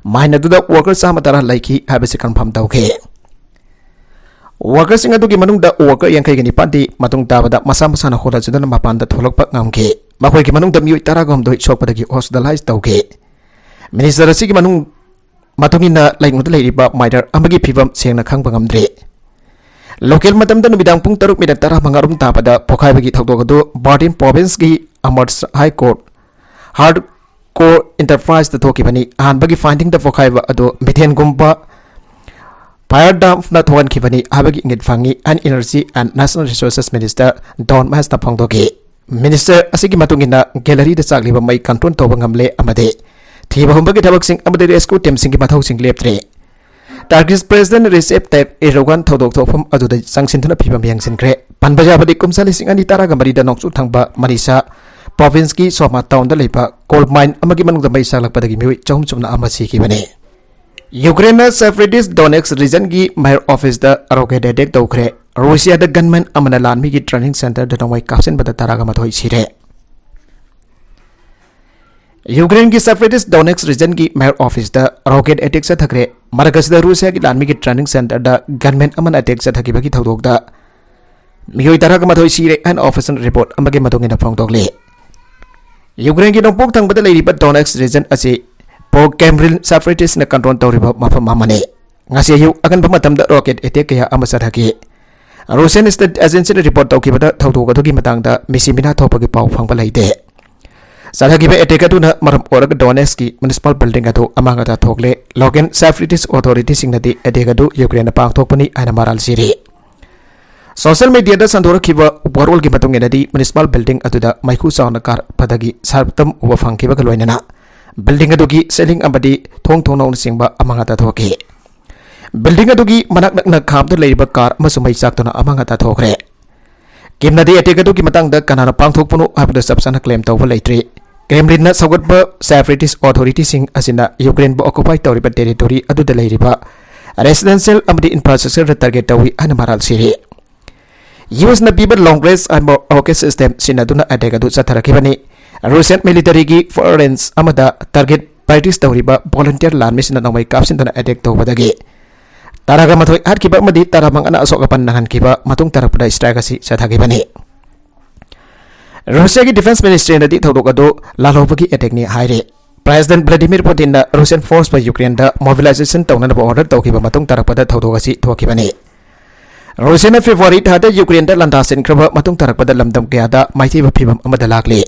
ꯃꯥꯏꯟ ꯑꯗꯨꯗ ꯋꯥꯔꯀꯔ ꯆꯥꯝꯃ ꯇꯔꯥ ꯂꯩꯈꯤ ꯍꯥꯏꯕꯁꯤ ꯀꯟꯐꯥꯔꯝ ꯇꯧꯈꯤ꯫ ꯋꯥꯔꯀꯔꯁꯤꯡ ꯑꯗꯨꯒꯤ ꯃꯅꯨꯡꯗ ꯋꯥꯔꯀꯔ ꯌꯥꯡꯈꯩꯒ ꯅꯤꯄꯥꯟꯗꯤ ꯃꯇꯨꯡ ꯇꯥꯕꯗ ꯃꯁꯥ ꯃꯁꯥꯅ ꯍꯣꯠꯅꯖꯗꯨꯅ ꯃꯄꯥꯟꯗ ꯊꯣꯛꯂꯛꯄ ꯉꯝꯈꯤ꯫ ꯃꯈꯣꯏꯒꯤ ꯃꯅꯨꯡꯗ ꯃꯤꯑꯣꯏ ꯇꯔꯥꯒ ꯍꯨꯝꯗꯣꯏ ꯁꯣꯛꯄꯗꯒꯤ ꯍꯣꯁꯄꯤꯇꯥꯂꯥꯏꯖ ꯇꯧꯈꯤ꯫ ꯃꯤꯅꯤꯁꯇꯔ ꯑꯁꯤꯒꯤ ꯃꯅꯨꯡ ꯃꯇꯨꯡ ꯏꯟꯅ ꯂꯩꯉꯨꯡꯗ ꯂꯩꯔꯤꯕ ꯃꯥꯏꯅꯔ ꯑꯃꯒꯤ ꯐꯤꯕꯝ ꯁꯦꯡꯅ ꯈꯪꯕ ꯉꯝꯗ꯭ꯔꯤ꯫ ꯂꯣꯀꯦꯜ ꯃꯇꯝꯗ ꯅꯨꯃꯤꯗꯥꯡ ꯄꯨꯡ ꯇꯔꯨꯛ ꯃꯤꯅꯠ ꯇꯔꯥꯃꯉꯥ ꯔꯣꯝ ꯇꯥꯕꯗ ꯄꯣꯈꯥꯏꯕꯒꯤ ꯊꯧꯗꯣꯛ ꯑꯗꯨ ꯕꯥꯔꯗꯤꯟ ꯄ꯭ꯔꯣꯚꯤꯟꯁꯀꯤ ꯑꯃꯔꯁ ꯍꯥꯏ ꯀꯣꯔꯠ ꯍꯥꯔꯗ ꯀꯣꯔ ꯏꯟꯇꯔꯄ꯭ꯔꯥꯏꯖꯇ ꯊꯣꯛꯈꯤꯕꯅꯤ꯫ ꯑꯍꯥꯟꯕꯒꯤ ꯐꯥꯏꯟꯗꯤꯡꯗ ꯄꯣꯈꯥꯏꯕ ꯑꯗꯨ ꯃꯤꯊꯦꯟꯒꯨꯝꯕ ꯐꯥꯌꯔ ꯗꯥꯝꯅ ꯊꯣꯛꯍꯟꯈꯤꯕꯅꯤ ꯍꯥꯏꯕꯒꯤ ꯏꯪꯒꯤꯠ ꯐꯪꯉꯤ꯫ And energy and national resources minister Don ꯃꯍꯦꯁꯅ ꯐꯣꯡꯗꯣꯛꯈꯤ꯫ ꯃꯤꯅꯤꯁꯇꯔ ꯑꯁꯤꯒꯤ ꯃꯇꯨꯡ ꯏꯟꯅ ꯒꯦꯂꯔꯤꯗ ꯆꯥꯛꯂꯤꯕ ꯃꯩ ꯀꯟꯇ꯭ꯔꯣꯜ ꯇꯧꯕ ꯉꯝꯂꯦ ꯑꯃꯗꯤ ꯊꯤꯕ ꯍꯨꯝꯕꯒꯤ ꯊꯕꯛꯁꯤꯡ ꯑꯃꯗꯤ ꯔꯦꯁꯀ꯭ꯌꯨ ꯇꯤꯝꯁꯤꯡꯒꯤ ꯃꯊꯧꯁꯤꯡ ꯂꯦꯞꯇ꯭ꯔꯤ꯫ ꯇꯔꯀꯤꯁ ꯄ꯭ꯔꯦꯁꯤꯗꯦꯟ ꯔꯤꯁꯦꯞ ꯇꯥꯏꯞ ꯏꯔꯗꯣꯒꯥꯟ ꯊꯧꯗꯣꯛ ꯊꯣꯛꯐꯝ ꯑꯗꯨꯗ ꯆꯪꯁꯤꯟꯗꯨꯅ ꯐꯤꯕꯝ ꯌꯦꯡꯁꯤꯟꯈ꯭ꯔꯦ꯫ ꯄꯟꯕ ꯌꯥꯕꯗꯤ ꯀꯨꯝꯖꯥ ꯂꯤꯁꯤꯡ ꯑꯅꯤ ꯇꯔꯥꯒ ꯃꯔꯤꯗ ꯅꯣꯡꯆꯨꯞ ꯊꯪꯕ ꯃꯅꯤꯁꯥ ꯄ꯭ꯔꯣꯚꯤꯟꯁꯀꯤ ꯁꯣꯃꯥ ꯇꯥꯎꯟꯗ ꯂꯩꯕ ꯀꯣꯜ ꯃꯥꯏꯟ ꯑꯃꯒꯤ ꯃꯅꯨꯡꯗ ꯃꯩ ꯆꯥꯛꯂꯛꯄꯗꯒꯤ ꯃꯤꯑꯣꯏ ꯆꯍꯨꯝ ꯆꯨꯝꯅ ꯑꯃ ꯁꯤꯈꯤꯕꯅꯤ꯫ ꯌꯨꯀ꯭ꯔꯦꯟꯅ ꯁꯦꯄꯔꯦꯇꯤꯁ ꯗꯣꯅꯦꯠꯁ ꯔꯤꯖꯟꯒꯤ ꯃꯦꯌꯔ ꯑꯣꯐꯤꯁꯇ ꯔꯣꯀꯦꯠ ꯑꯦꯇꯦꯛ ꯇꯧꯈ꯭ꯔꯦ꯫ ꯔꯨꯁꯤꯌꯥꯗ ꯒꯟꯃꯦꯟ ꯑꯃꯅ ꯂꯥꯟꯃꯤꯒꯤ ꯇ꯭ꯔꯦꯅꯤꯡ ꯁꯦꯟꯇꯔꯗ ꯅꯣꯡꯃꯩ ꯀꯥꯞꯁꯤꯟꯕꯗ ꯇꯔꯥꯒ ꯃꯥꯊꯣꯏ ꯁꯤꯔꯦ꯫ ꯌꯨꯀ꯭ꯔꯦꯟꯒꯤ ꯁꯦꯄꯔꯦꯇꯤꯁ ꯗꯣꯅꯦꯠꯁ ꯔꯤꯖꯟꯒꯤ ꯃꯦꯌꯔ ꯑꯣꯐꯤꯁꯇ ꯔꯣꯀꯦꯠ ꯑꯦꯇꯦꯛ ꯆꯠꯊꯈ꯭ꯔꯦ꯫ ꯃꯔꯛ ꯑꯁꯤꯗ ꯔꯨꯁꯤꯌꯥꯒꯤ ꯂꯥꯟꯃꯤꯒꯤ ꯇ꯭ꯔꯦꯅꯤꯡ ꯁꯦꯟꯇꯔꯗ ꯒꯟꯃꯦꯟ ꯑꯃꯅ ꯑꯦꯇꯦꯛ ꯆꯠꯊꯈꯤꯕꯒꯤ ꯊꯧꯗꯣꯛꯇ ꯃꯤꯑꯣꯏ ꯇꯔꯥꯒ ꯃꯥꯊꯣꯏ ꯁꯤꯔꯦ ꯍꯥꯏꯅ ꯑꯣꯐꯤꯁꯤꯌꯦꯜ ꯔꯤꯄꯣꯔꯠ ꯑꯃꯒꯤ ꯃꯇꯨꯡ ꯏꯟꯅ ꯐꯣꯡꯗꯣꯛꯂꯤ꯫ ꯌꯨꯀ꯭ꯔꯦꯟꯒꯤ ꯅꯣꯡꯄꯣꯛ ꯊꯪꯕꯗ ꯂꯩꯔꯤꯕ ꯗꯣꯅꯦꯠꯁ ꯔꯤꯖꯟ ꯑꯁꯤ ꯄ꯭ꯔꯣ ꯀ꯭ꯔꯦꯝꯂꯤꯟ ꯁꯦꯄꯔꯦꯇꯤꯁꯅ ꯀꯟꯇ꯭ꯔꯣꯜ ꯇꯧꯔꯤꯕ ꯃꯐꯝ ꯑꯃꯅꯤ꯫ ꯉꯁꯤ ꯑꯌꯨꯛ ꯑꯉꯟꯕ ꯃꯇꯝꯗ ꯔꯣꯀꯦꯠ ꯑꯦꯇꯦꯛ ꯀꯌꯥ ꯑꯃ ꯆꯠꯊꯈꯤ꯫ ꯔꯨꯁꯤꯌꯟ ꯁ꯭ꯇꯦꯠ ꯑꯦꯖꯦꯟꯁꯤꯅ ꯔꯤꯄꯣꯔꯠ ꯇꯧꯈꯤꯕꯗ ꯊꯧꯗꯣꯛ ꯑꯗꯨꯒꯤ ꯃꯇꯥꯡꯗ ꯃꯤꯁꯤ ꯃꯤꯅꯥ ꯊꯣꯛꯄꯒꯤ ꯄꯥꯎ ꯐꯪꯕ ꯂꯩꯇꯦ꯫ ꯆꯠꯊꯈꯤꯕ ꯑꯦꯇꯦꯛ ꯑꯗꯨꯅ ꯃꯔꯝ ꯑꯣꯏꯔꯒ ꯗꯣꯅꯦꯠꯁꯀꯤ ꯃ꯭ꯌꯨꯅꯤꯁꯤꯄꯥꯜ ꯕꯤꯜꯗꯤꯡ ꯑꯗꯨ ꯑꯃꯥꯡ ꯑꯇꯥ ꯊꯣꯛꯂꯦ꯫ ꯂꯣꯀꯦꯜ ꯁꯦꯄꯔꯦꯇꯤꯁ ꯑꯣꯊꯣꯔꯤꯇꯤꯁꯤꯡꯅꯗꯤ ꯑꯦꯇꯦꯛ ꯑꯗꯨ ꯌꯨꯀ꯭ꯔꯦꯟꯅ ꯄꯥꯡꯊꯣꯛꯄꯅꯤ ꯍꯥꯏꯅ ꯃꯔꯥꯜ ꯁꯤꯔꯤ꯫ ꯁꯣꯁꯤꯌꯦꯜ ꯃꯤꯗꯤꯌꯥꯗ ꯁꯟꯗꯣꯔꯛꯈꯤꯕ ꯋꯥꯔꯣꯜꯒꯤ ꯃꯇꯨꯡ ꯏꯟꯅꯗꯤ, ꯃ꯭ꯌꯨꯅꯤꯁꯤꯄꯥꯜ ꯕꯤꯜꯗꯤꯡ ꯑꯗꯨꯗ ꯃꯩꯈꯨ ꯆꯥꯎꯅ ꯀꯥꯔꯛꯄꯗꯒꯤ ꯁꯔꯞꯇꯝ ꯎꯕ ꯐꯪꯈꯤꯕꯒ ꯂꯣꯏꯅꯅ ꯕꯤꯜꯗꯤꯡ ꯑꯗꯨꯒꯤ ꯁꯤꯂꯤꯡ ꯑꯃꯗꯤ ꯊꯣꯡ ꯊꯣꯡꯅꯥꯎꯅꯆꯤꯡꯕ ꯑꯃꯥꯡ ꯑꯇꯥ ꯊꯣꯛꯈꯤ꯫ ꯕꯤꯜꯗꯤꯡ ꯑꯗꯨꯒꯤ ꯃꯅꯥꯛ ꯅꯛꯅ ꯈꯥꯝꯗꯨꯅ ꯂꯩꯔꯤꯕ ꯀꯥꯔ ꯑꯃꯁꯨ ꯃꯩ ꯆꯥꯛꯇꯨꯅ ꯑꯃꯥꯡ ꯑꯇꯥ ꯊꯣꯛꯈ꯭ꯔꯦ꯫ ꯀꯤꯝꯅꯗꯤ ꯑꯦꯇꯦꯛ ꯑꯗꯨꯒꯤ ꯃꯇꯥꯡꯗ ꯀꯅꯥꯅ ꯄꯥꯡꯊꯣꯛꯄꯅꯣ ꯍꯥꯏꯕꯗꯨ ꯆꯞ ꯆꯥꯅ ꯀ꯭ꯂꯦꯝ ꯇꯧꯕ ꯂꯩꯇ꯭ꯔꯤ꯫ ꯀ꯭ꯔꯦꯝꯂꯤꯟꯅ ꯁꯧꯒꯠꯄ ꯁꯦꯄꯔꯦꯇꯤꯁ ꯑꯣꯊꯣꯔꯤꯇꯤꯁꯤꯡ ꯑꯁꯤꯅ ꯌꯨꯀ꯭ꯔꯦꯟꯕꯨ ꯑꯣꯀꯨꯄꯥꯏ ꯇꯧꯔꯤꯕ ꯇꯦꯔꯤꯇꯣꯔꯤ ꯑꯗꯨꯗ ꯂꯩꯔꯤꯕ ꯔꯦꯁꯤꯗꯦꯟꯁꯤꯌꯦꯜ ꯑꯃꯗꯤ ꯏꯟꯐ꯭ꯔꯥꯁ꯭ꯇ꯭ꯔꯛꯆꯔꯗ ꯇꯥꯔꯒꯦꯠ ꯇꯧꯏ ꯍꯥꯏꯅ ꯃꯔꯥꯜ ꯁꯤꯔꯤ꯫ ꯌꯨ ꯑꯦꯁꯅ ꯄꯤꯕ ꯂꯣꯡ ꯔꯦꯟꯖ ꯑꯥꯔꯃꯔ ꯔꯣꯀꯦꯠ ꯁꯤꯁꯇꯦꯝ ꯁꯤꯖꯤꯟꯅꯗꯨꯅ ꯑꯦꯇꯦꯛ ꯑꯗꯨ ꯆꯠꯊꯔꯛꯈꯤꯕꯅꯤ꯫ ꯔꯨꯁꯤꯌꯥꯟ ꯃꯤꯂꯤꯇꯔꯤꯒꯤ ꯐꯣꯔ ꯔꯦꯟꯖ ꯑꯃꯗ ꯇꯥꯔꯒꯦꯠ ꯄ꯭ꯔꯦꯛꯇꯤꯁ ꯇꯧꯔꯤꯕ ꯚꯣꯂꯨꯟꯇꯤꯌꯔ ꯂꯥꯟꯃꯤꯁꯤꯡꯅ ꯅꯣꯡꯃꯩ ꯀꯥꯞꯁꯤꯟꯗꯨꯅ ꯑꯦꯇꯦꯛ ꯇꯧꯕꯗꯒꯤ ꯇꯔꯥꯒ ꯃꯥꯊꯣꯏ ꯍꯥꯠꯈꯤꯕ ꯑꯃꯗꯤ ꯇꯔꯥ ꯃꯉꯥꯅ ꯑꯁꯣꯛ ꯑꯄꯟ ꯅꯪꯍꯟꯈꯤꯕ ꯃꯇꯨꯡ ꯇꯥꯔꯛꯄꯗ ꯁ꯭ꯇ꯭ꯔꯥꯏꯛ ꯑꯁꯤ ꯆꯠꯊꯈꯤꯕꯅꯤ꯫ ꯔꯨꯁꯤꯌꯥꯒꯤ ꯗꯤꯐꯦꯟꯁ ꯃꯤꯅꯤꯁꯇ꯭ꯔꯤꯅꯗꯤ ꯊꯧꯗꯣꯛ ꯑꯗꯨ ꯂꯥꯜꯍꯧꯕꯒꯤ ꯑꯦꯇꯦꯛꯅꯤ ꯍꯥꯏꯔꯤ꯫ ꯄ꯭ꯔꯦꯁꯤꯗꯦꯟꯠ ꯚ꯭ꯂꯥꯗꯤꯃꯤꯔ ꯄꯨꯇꯤꯟꯅ ꯔꯨꯁꯤꯌꯥꯟ ꯐꯣꯔꯁꯄꯨ ꯌꯨꯀ꯭ꯔꯦꯟꯗ ꯃꯣꯕꯤꯂꯥꯏꯖꯦꯁꯟ ꯇꯧꯅꯅꯕ ꯑꯣꯔꯗꯔ ꯇꯧꯈꯤꯕ ꯃꯇꯨꯡ ꯇꯥꯔꯛꯄꯗ ꯊꯧꯗꯣꯛ ꯑꯁꯤ ꯊꯣꯛꯈꯤꯕꯅꯤ꯫ ꯔꯨꯁꯤꯌꯥꯅ ꯐꯦꯕ꯭ꯔꯨꯋꯥꯔꯤ ꯊꯥꯗ ꯌꯨꯀ꯭ꯔꯦꯟꯗ ꯂꯥꯟꯗꯥꯁꯤꯟꯈ꯭ꯔꯕ ꯃꯇꯨꯡ ꯇꯥꯔꯛꯄꯗ ꯂꯝꯗꯝ ꯀꯌꯥꯗ ꯃꯥꯏꯊꯤꯕ ꯐꯤꯕꯝ ꯑꯃꯗ ꯂꯥꯛꯂꯤ꯫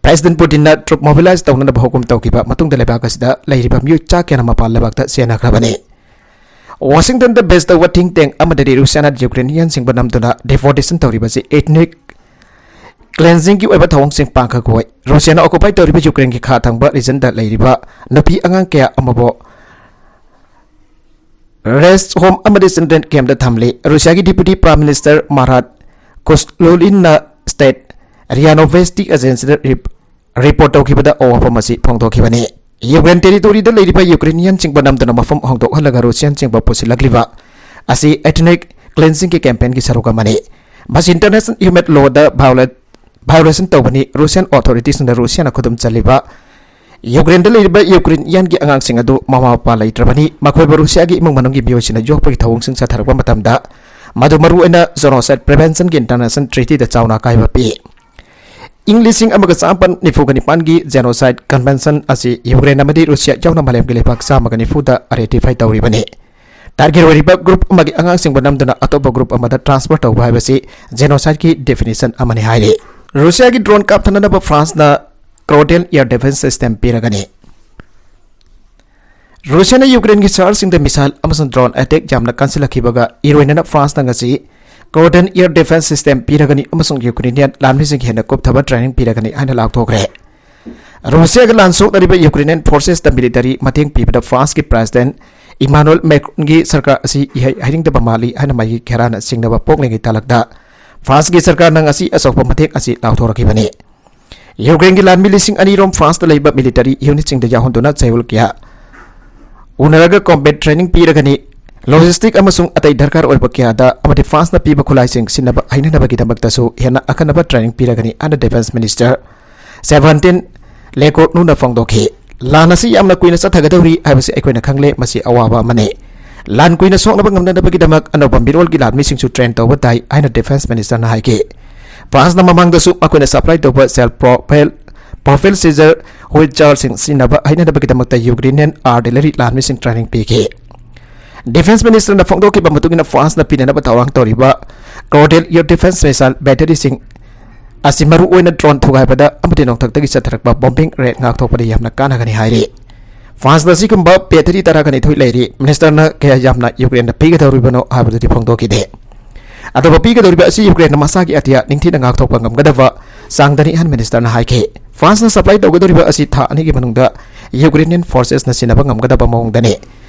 ꯄ꯭ꯔꯦꯁꯤꯗꯦꯟꯠ ꯄꯨꯇꯤꯟꯅ ꯇ꯭ꯔꯨꯞ ꯃꯣꯕꯤꯂꯥꯏꯖ ꯇꯧꯅꯅꯕ ꯍꯨꯀꯨꯝ ꯇꯧꯈꯤꯕ ꯃꯇꯨꯡꯗ ꯂꯩꯕꯥꯛ ꯑꯁꯤꯗ ꯂꯩꯔꯤꯕ ꯃꯤꯑꯣꯏ ꯆꯥ ꯀꯌꯥꯅ ꯃꯄꯥꯟ ꯂꯩꯕꯥꯛꯇ ꯆꯦꯟꯅꯈ꯭ꯔꯕꯅꯤ꯫ ꯋꯥꯁꯤꯡꯇꯟꯗ ꯕꯦꯖ ꯇꯧꯕ ꯊꯤꯡ ꯇꯦꯡ ꯑꯃꯗꯗꯤ ꯔꯨꯁꯤꯌꯥꯅ ꯌꯨꯀ꯭ꯔꯦꯅꯤꯌꯟꯁꯤꯡꯕꯨ ꯅꯝꯗꯨꯅ ꯗꯤꯄꯣꯔꯇꯦꯁꯟ ꯇꯧꯔꯤꯕꯁꯤ ꯏꯊꯅꯤꯛ ꯀ꯭ꯂꯦꯟꯖꯤꯡꯒꯤ ꯑꯣꯏꯕ ꯊꯧꯑꯣꯡꯁꯤꯡ ꯄꯥꯡꯈꯛ ꯑꯣꯏ꯫ ꯔꯨꯁꯤꯌꯥꯅ ꯑꯣꯀꯨꯄꯥꯏ ꯇꯧꯔꯤꯕ ꯌꯨꯀ꯭ꯔꯦꯟꯒꯤ ꯈꯥ ꯊꯪꯕ ꯔꯤꯖꯟꯗ ꯂꯩꯔꯤꯕ ꯅꯨꯄꯤ ꯑꯉꯥꯡ ꯀꯌꯥ ꯑꯃꯕꯨ ꯔꯦꯁ ꯍꯣꯝ ꯑꯃꯗꯤ ꯆꯤꯜꯗ꯭ꯔꯦꯟ ꯀꯦꯝꯞꯇ ꯊꯝꯂꯤ꯫ ꯔꯨꯁꯤꯌꯥꯒꯤ ꯗꯤꯄ꯭ꯌꯨꯇꯤ ꯄ꯭ꯔꯥꯏꯝ ꯃꯤꯅꯤꯁꯇꯔ ꯃꯥꯔꯥꯠ ꯀꯨꯁꯂꯨꯂꯤꯟꯅ ꯁ꯭ꯇꯦꯠ ꯔꯤꯌꯥꯅꯣ ꯚꯦꯁꯇꯤ ꯑꯦꯖꯦꯟꯁꯤꯗ ꯔꯤꯞ-, ꯔꯤꯄꯣꯔꯠ ꯇꯧꯈꯤꯕꯗ ꯑꯋꯥꯐꯝ ꯑꯁꯤ ꯐꯣꯡꯗꯣꯛꯈꯤꯕꯅꯤ꯫ ꯌꯨꯀ꯭ꯔꯦꯟ ꯇꯦꯔꯤꯇꯣꯔꯤꯗ ꯂꯩꯔꯤꯕ ꯌꯨꯀ꯭ꯔꯦꯅꯤꯌꯟꯁꯤꯡꯕꯨ ꯅꯝꯗꯨꯅ ꯃꯐꯝ ꯍꯣꯡꯗꯣꯛꯍꯜꯂꯒ ꯔꯨꯁꯤꯌꯟꯁꯤꯡꯕꯨ ꯄꯨꯁꯤꯜꯂꯛꯂꯤꯕ ꯑꯁꯤ ꯏꯊꯅꯤꯛ ꯀ꯭ꯂꯦꯟꯖꯤꯡꯒꯤ ꯀꯦꯝꯄꯦꯟꯒꯤ ꯁꯔꯨꯛ ꯑꯃꯅꯤ꯫ ꯃꯁꯤ ꯏꯟꯇꯔꯅꯦꯁꯅꯦꯜ ꯍ꯭ꯌꯨꯃꯦꯟ ꯂꯣꯗ ꯚꯥꯏꯑꯣꯂꯦꯠ ꯚꯥꯏꯑꯣꯂꯦꯁꯟ ꯇꯧꯕꯅꯤ꯫ ꯔꯨꯁꯤꯌꯥꯟ ꯑꯣꯊꯣꯔꯤꯇꯤꯁꯤꯡꯅ ꯔꯨꯁꯤꯌꯥꯅ ꯈꯨꯗꯨꯝ ꯆꯜꯂꯤꯕ ꯌꯨꯀ꯭ꯔꯦꯟꯗ ꯂꯩꯔꯤꯕ ꯌꯨꯀ꯭ꯔꯦꯅꯤꯌꯥꯟꯒꯤ ꯑꯉꯥꯡꯁꯤꯡ ꯑꯗꯨ ꯃꯃꯥ ꯃꯄꯥ ꯂꯩꯇ꯭ꯔꯕꯅꯤ꯫ ꯃꯈꯣꯏꯕꯨ ꯔꯨꯁꯤꯌꯥꯒꯤ ꯏꯃꯨꯡ ꯃꯅꯨꯡꯒꯤ ꯃꯤꯑꯣꯏꯁꯤꯡꯅ ꯌꯣꯛꯄꯒꯤ ꯊꯧꯑꯣꯡꯁꯤꯡ ꯆꯠꯊꯔꯛꯄ ꯃꯇꯝꯗ ꯃꯗꯨ ꯃꯔꯨꯑꯣꯏꯅ ꯖꯦꯅꯣꯁꯥꯏꯗ ꯄ꯭ꯔꯤꯚꯦꯟꯁꯟꯒꯤ ꯏꯟꯇꯔꯅꯦꯁꯅꯦꯜ ꯇ꯭ꯔꯤꯇꯤꯗ ꯆꯥꯎꯅ ꯑꯀꯥꯏꯕ ꯄꯤ꯫ ꯏꯪ ꯂꯤꯁꯤꯡ ꯑꯃꯒ ꯆꯥꯃꯥꯄꯟ ꯅꯤꯐꯨꯒ ꯅꯤꯄꯥꯟꯒꯤ ꯖꯦꯅꯣꯁꯥꯏꯗ ꯀꯟꯚꯦꯟꯁꯟ ꯑꯁꯤ ꯌꯨꯀ꯭ꯔꯦꯟ ꯑꯃꯗꯤ ꯔꯨꯁꯤꯌꯥ ꯌꯥꯎꯅ ꯃꯥꯂꯦꯝꯒꯤ ꯂꯩꯕꯥꯛ ꯆꯥꯝꯃꯒ ꯅꯤꯐꯨꯗ ꯔꯦꯇꯤꯐꯥꯏ ꯇꯧꯔꯤꯕꯅꯤ꯫ ꯇꯥꯔꯒꯦꯠ ꯑꯣꯏꯔꯤꯕ ꯒ꯭ꯔꯨꯞ ꯑꯃꯒꯤ ꯑꯉꯥꯡꯁꯤꯡꯕꯨ ꯅꯝꯗꯨꯅ ꯑꯇꯣꯞꯄ ꯒ꯭ꯔꯨꯞ ꯑꯃꯗ ꯇ꯭ꯔꯥꯟꯁꯐꯔ ꯇꯧꯕ ꯍꯥꯏꯕꯁꯤ ꯖꯦꯅꯣꯁꯥꯏꯗꯀꯤ ꯗꯦꯐꯤꯅꯤꯁꯟ ꯑꯃꯅꯤ ꯍꯥꯏꯔꯤ꯫ ꯔꯨꯁꯤꯌꯥꯒꯤ ꯗ꯭ꯔꯣꯟ ꯀꯥꯞꯊꯅꯅꯕ ꯐ꯭ꯔꯥꯟꯁꯅ ꯀ꯭ꯔꯣꯗꯦꯜ ꯑꯦꯌꯔ ꯗꯤꯐꯦꯟꯁ ꯁꯤꯁꯇꯦꯝ ꯄꯤꯔꯒꯅꯤ꯫ ꯔꯨꯁꯤꯌꯥꯅ ꯌꯨꯀ꯭ꯔꯦꯟꯒꯤ ꯁꯍꯔꯁꯤꯡꯗ ꯃꯤꯁꯥꯏꯜ ꯑꯃꯁꯨꯡ ꯗ꯭ꯔꯣꯟ ꯑꯦꯇꯦꯛ ꯌꯥꯝꯅ ꯀꯟꯁꯤꯜꯂꯛꯈꯤꯕꯒ ꯏꯔꯣꯏꯅꯅ ꯐ꯭ꯔꯥꯟꯁꯅ ꯉꯁꯤ ꯀ꯭ꯔꯣꯗꯦꯜ ꯑꯦꯌꯔ ꯗꯤꯐꯦꯟꯁ ꯁꯤꯁꯇꯦꯝ ꯄꯤꯔꯒꯅꯤ ꯑꯃꯁꯨꯡ ꯌꯨꯀ꯭ꯔꯦꯅꯤꯌꯟ ꯂꯥꯟꯃꯤꯁꯤꯡ ꯍꯦꯟꯅ ꯀꯨꯞꯊꯕ ꯇ꯭ꯔꯦꯅꯤꯡ ꯄꯤꯔꯒꯅꯤ ꯍꯥꯏꯅ ꯂꯥꯎꯊꯣꯛꯈ꯭ꯔꯦ꯫ ꯔꯨꯁꯤꯌꯥꯒ ꯂꯥꯟ ꯁꯣꯛꯅꯔꯤꯕ ꯌꯨꯀ꯭ꯔꯦꯅꯤꯌꯟ ꯐꯣꯔꯁꯦꯁꯇ ꯃꯤꯂꯤꯇꯔꯤ ꯃꯇꯦꯡ ꯄꯤꯕꯗ ꯐ꯭ꯔꯥꯟꯁꯀꯤ ꯄ꯭ꯔꯦꯁꯤꯗꯦꯟꯠ ꯏꯃꯥꯅꯨꯑꯦꯜ ꯃꯦꯀ꯭ꯔꯣꯟꯒꯤ ꯁꯔꯀꯥꯔ ꯑꯁꯤ ꯏꯍꯩ ꯍꯩꯅꯤꯡꯗꯕ ꯃꯥꯜꯂꯤ ꯍꯥꯏꯅ ꯃꯥꯏꯀꯩ ꯈꯔꯅ ꯆꯤꯡꯅꯕ ꯄꯣꯛꯂꯤꯉꯩ ꯇꯥꯂꯛꯇ ꯐ꯭ꯔꯥꯟꯁꯀꯤ ꯁꯔꯀꯥꯔꯅ ꯉꯁꯤ ꯑꯆꯧꯕ ꯃꯇꯦꯡ ꯑꯁꯤ ꯂꯥꯎꯊꯣꯔꯛꯈꯤꯕꯅꯤ꯫ ꯌꯨꯀ꯭ꯔꯦꯟꯒꯤ ꯂꯥꯟꯃꯤ ꯂꯤꯁꯤꯡ ꯑꯅꯤ ꯔꯣꯝ ꯐ꯭ꯔꯥꯟꯁꯇ ꯂꯩꯕ ꯃꯤꯂꯤꯇꯔꯤ ꯌꯨꯅꯤꯠꯁꯤꯡꯗ ꯌꯥꯎꯍꯟꯗꯨꯅ ꯆꯌꯣꯜ ꯀꯌꯥ ꯎꯅꯔꯒ ꯀꯣꯝꯕꯦꯠ ꯇ꯭ꯔꯦꯅꯤꯡ ꯄꯤꯔꯒꯅꯤ꯫ ꯂꯣꯖꯤꯁꯇꯤꯛ ꯑꯃꯁꯨꯡ ꯑꯇꯩ ꯗꯔꯀꯥꯔ ꯑꯣꯏꯕ ꯀꯌꯥꯗ ꯑꯃꯗꯤ ꯐ꯭ꯔꯥꯟꯁꯅ ꯄꯤꯕ ꯈꯨꯠꯂꯥꯏꯁꯤꯡ ꯁꯤꯖꯤꯟꯅꯕ ꯍꯩꯅꯅꯕꯒꯤꯗꯃꯛꯇꯁꯨ ꯍꯦꯟꯅ ꯑꯈꯟꯅꯕ ꯇ꯭ꯔꯦꯅꯤꯡ ꯄꯤꯔꯒꯅꯤ ꯍꯥꯏꯅ ꯗꯤꯐꯦꯟꯁ ꯃꯤꯅꯤꯁꯇꯔ ꯁꯚꯦꯟꯇꯤꯟ ꯂꯦꯀꯣꯔꯅꯨꯅ ꯐꯣꯡꯗꯣꯛꯈꯤ꯫ ꯂꯥꯟ ꯑꯁꯤ ꯌꯥꯝꯅ ꯀꯨꯏꯅ ꯆꯠꯊꯒꯗꯧꯔꯤ ꯍꯥꯏꯕꯁꯤ ꯑꯩꯈꯣꯏꯅ ꯈꯪꯂꯦ, ꯃꯁꯤ ꯑꯋꯥꯕ ꯑꯃꯅꯤ꯫ ꯂꯥꯟ ꯀꯨꯏꯅ ꯁꯣꯛꯅꯕ ꯉꯝꯅꯅꯕꯒꯤꯗꯃꯛ ꯑꯅꯧꯕ ꯃꯤꯔꯣꯜꯒꯤ ꯂꯥꯟꯃꯤꯁꯤꯡꯁꯨ ꯇ꯭ꯔꯦꯟ ꯇꯧꯕ ꯇꯥꯏ ꯍꯥꯏꯅ ꯗꯤꯐꯦꯟꯁ ꯃꯤꯅꯤꯁꯇꯔꯅ ꯍꯥꯏꯈꯤ꯫ ꯐ꯭ꯔꯥꯟꯁꯅ ꯃꯃꯥꯡꯗꯁꯨ ꯃꯈꯣꯏꯅ ꯁꯄ꯭ꯂꯥꯏ ꯇꯧꯕ ꯁꯦꯜꯐ ꯄ꯭ꯔꯣꯐꯦꯜ ꯄ꯭ꯔꯣꯐꯦꯜ ꯁꯤꯖꯔ ꯍꯨꯏꯠ ꯆꯥꯔꯖꯁꯤꯡ ꯁꯤꯖꯤꯟꯅꯕ ꯍꯩꯅꯅꯕꯒꯤꯗꯃꯛꯇ ꯌꯨꯀ꯭ꯔꯦꯅꯤꯌꯟ ꯑꯥꯔꯇꯤꯂꯔꯤ ꯂꯥꯟꯃꯤꯁꯤꯡ ꯇ꯭ꯔꯦꯅꯤꯡ ꯄꯤꯈꯤ꯫ ꯗꯤꯐꯦꯟꯁ ꯃꯤꯅꯤꯁꯇꯔꯅ ꯐꯣꯡꯗꯣꯛꯈꯤꯕ ꯃꯇꯨꯡ ꯏꯟꯅ, ꯐ꯭ꯔꯥꯟꯁꯅ ꯄꯤꯅꯅꯕ ꯊꯧꯔꯥꯡ ꯇꯧꯔꯤꯕ ꯀ꯭ꯔꯣꯗꯦꯜ ꯏꯌꯔ ꯗꯤꯐꯦꯟꯁ ꯃꯤꯁꯥꯏꯜ ꯕꯦꯇꯔꯤꯁꯤꯡ ꯑꯁꯤ ꯃꯔꯨꯑꯣꯏꯅ ꯗ꯭ꯔꯣꯟ ꯊꯨꯒꯥꯏꯕꯗ ꯑꯃꯗꯤ ꯅꯣꯡꯊꯛꯇꯒꯤ ꯆꯠꯊꯔꯛꯄ ꯕꯣꯝꯕꯤꯡ ꯔꯦꯠ ꯉꯥꯛꯊꯣꯛꯄꯗ ꯌꯥꯝꯅ ꯀꯥꯟꯅꯒꯅꯤ ꯍꯥꯏꯔꯤ꯫ ꯐ꯭ꯔꯥꯟꯁꯇ ꯑꯁꯤꯒꯨꯝꯕ ꯕꯦꯇꯔꯤ ꯇꯔꯥꯒ ꯅꯤꯊꯣꯏ ꯂꯩꯔꯤ꯫ ꯃꯤꯅꯤꯁꯇꯔꯅ ꯀꯌꯥ ꯌꯥꯝꯅ ꯌꯨꯀ꯭ꯔꯦꯟꯗ ꯄꯤꯒꯗꯧꯔꯤꯕꯅꯣ ꯍꯥꯏꯕꯗꯨꯗꯤ ꯐꯣꯡꯗꯣꯛꯈꯤꯗꯦ꯫ ꯑꯗꯨꯕꯨ ꯄꯤꯒꯗꯧꯔꯤꯕ ꯑꯁꯤ ꯌꯨꯀ꯭ꯔꯦꯟꯅ ꯃꯁꯥꯒꯤ ꯑꯇꯤꯌꯥ ꯅꯤꯡꯊꯤꯅ ꯉꯥꯛꯊꯣꯛꯄ ꯉꯝꯒꯗꯕ ꯆꯥꯡꯗꯅꯤ ꯍꯥꯏꯅ ꯃꯤꯅꯤꯁꯇꯔꯅ ꯍꯥꯏꯈꯤ꯫ ꯐ꯭ꯔꯥꯟꯁꯅ ꯁꯄ꯭ꯂꯥꯏ ꯇꯧꯒꯗꯧꯔꯤꯕ ꯑꯁꯤ ꯊꯥ ꯑꯅꯤꯒꯤ ꯃꯅꯨꯡꯗ ꯌꯨꯀ꯭ꯔꯦꯅꯤꯌꯟ ꯐꯣꯔꯁꯦꯁꯅ ꯁꯤꯟꯅꯕ ꯉꯝꯒꯗꯕ ꯃꯑꯣꯡꯗꯅꯤ꯫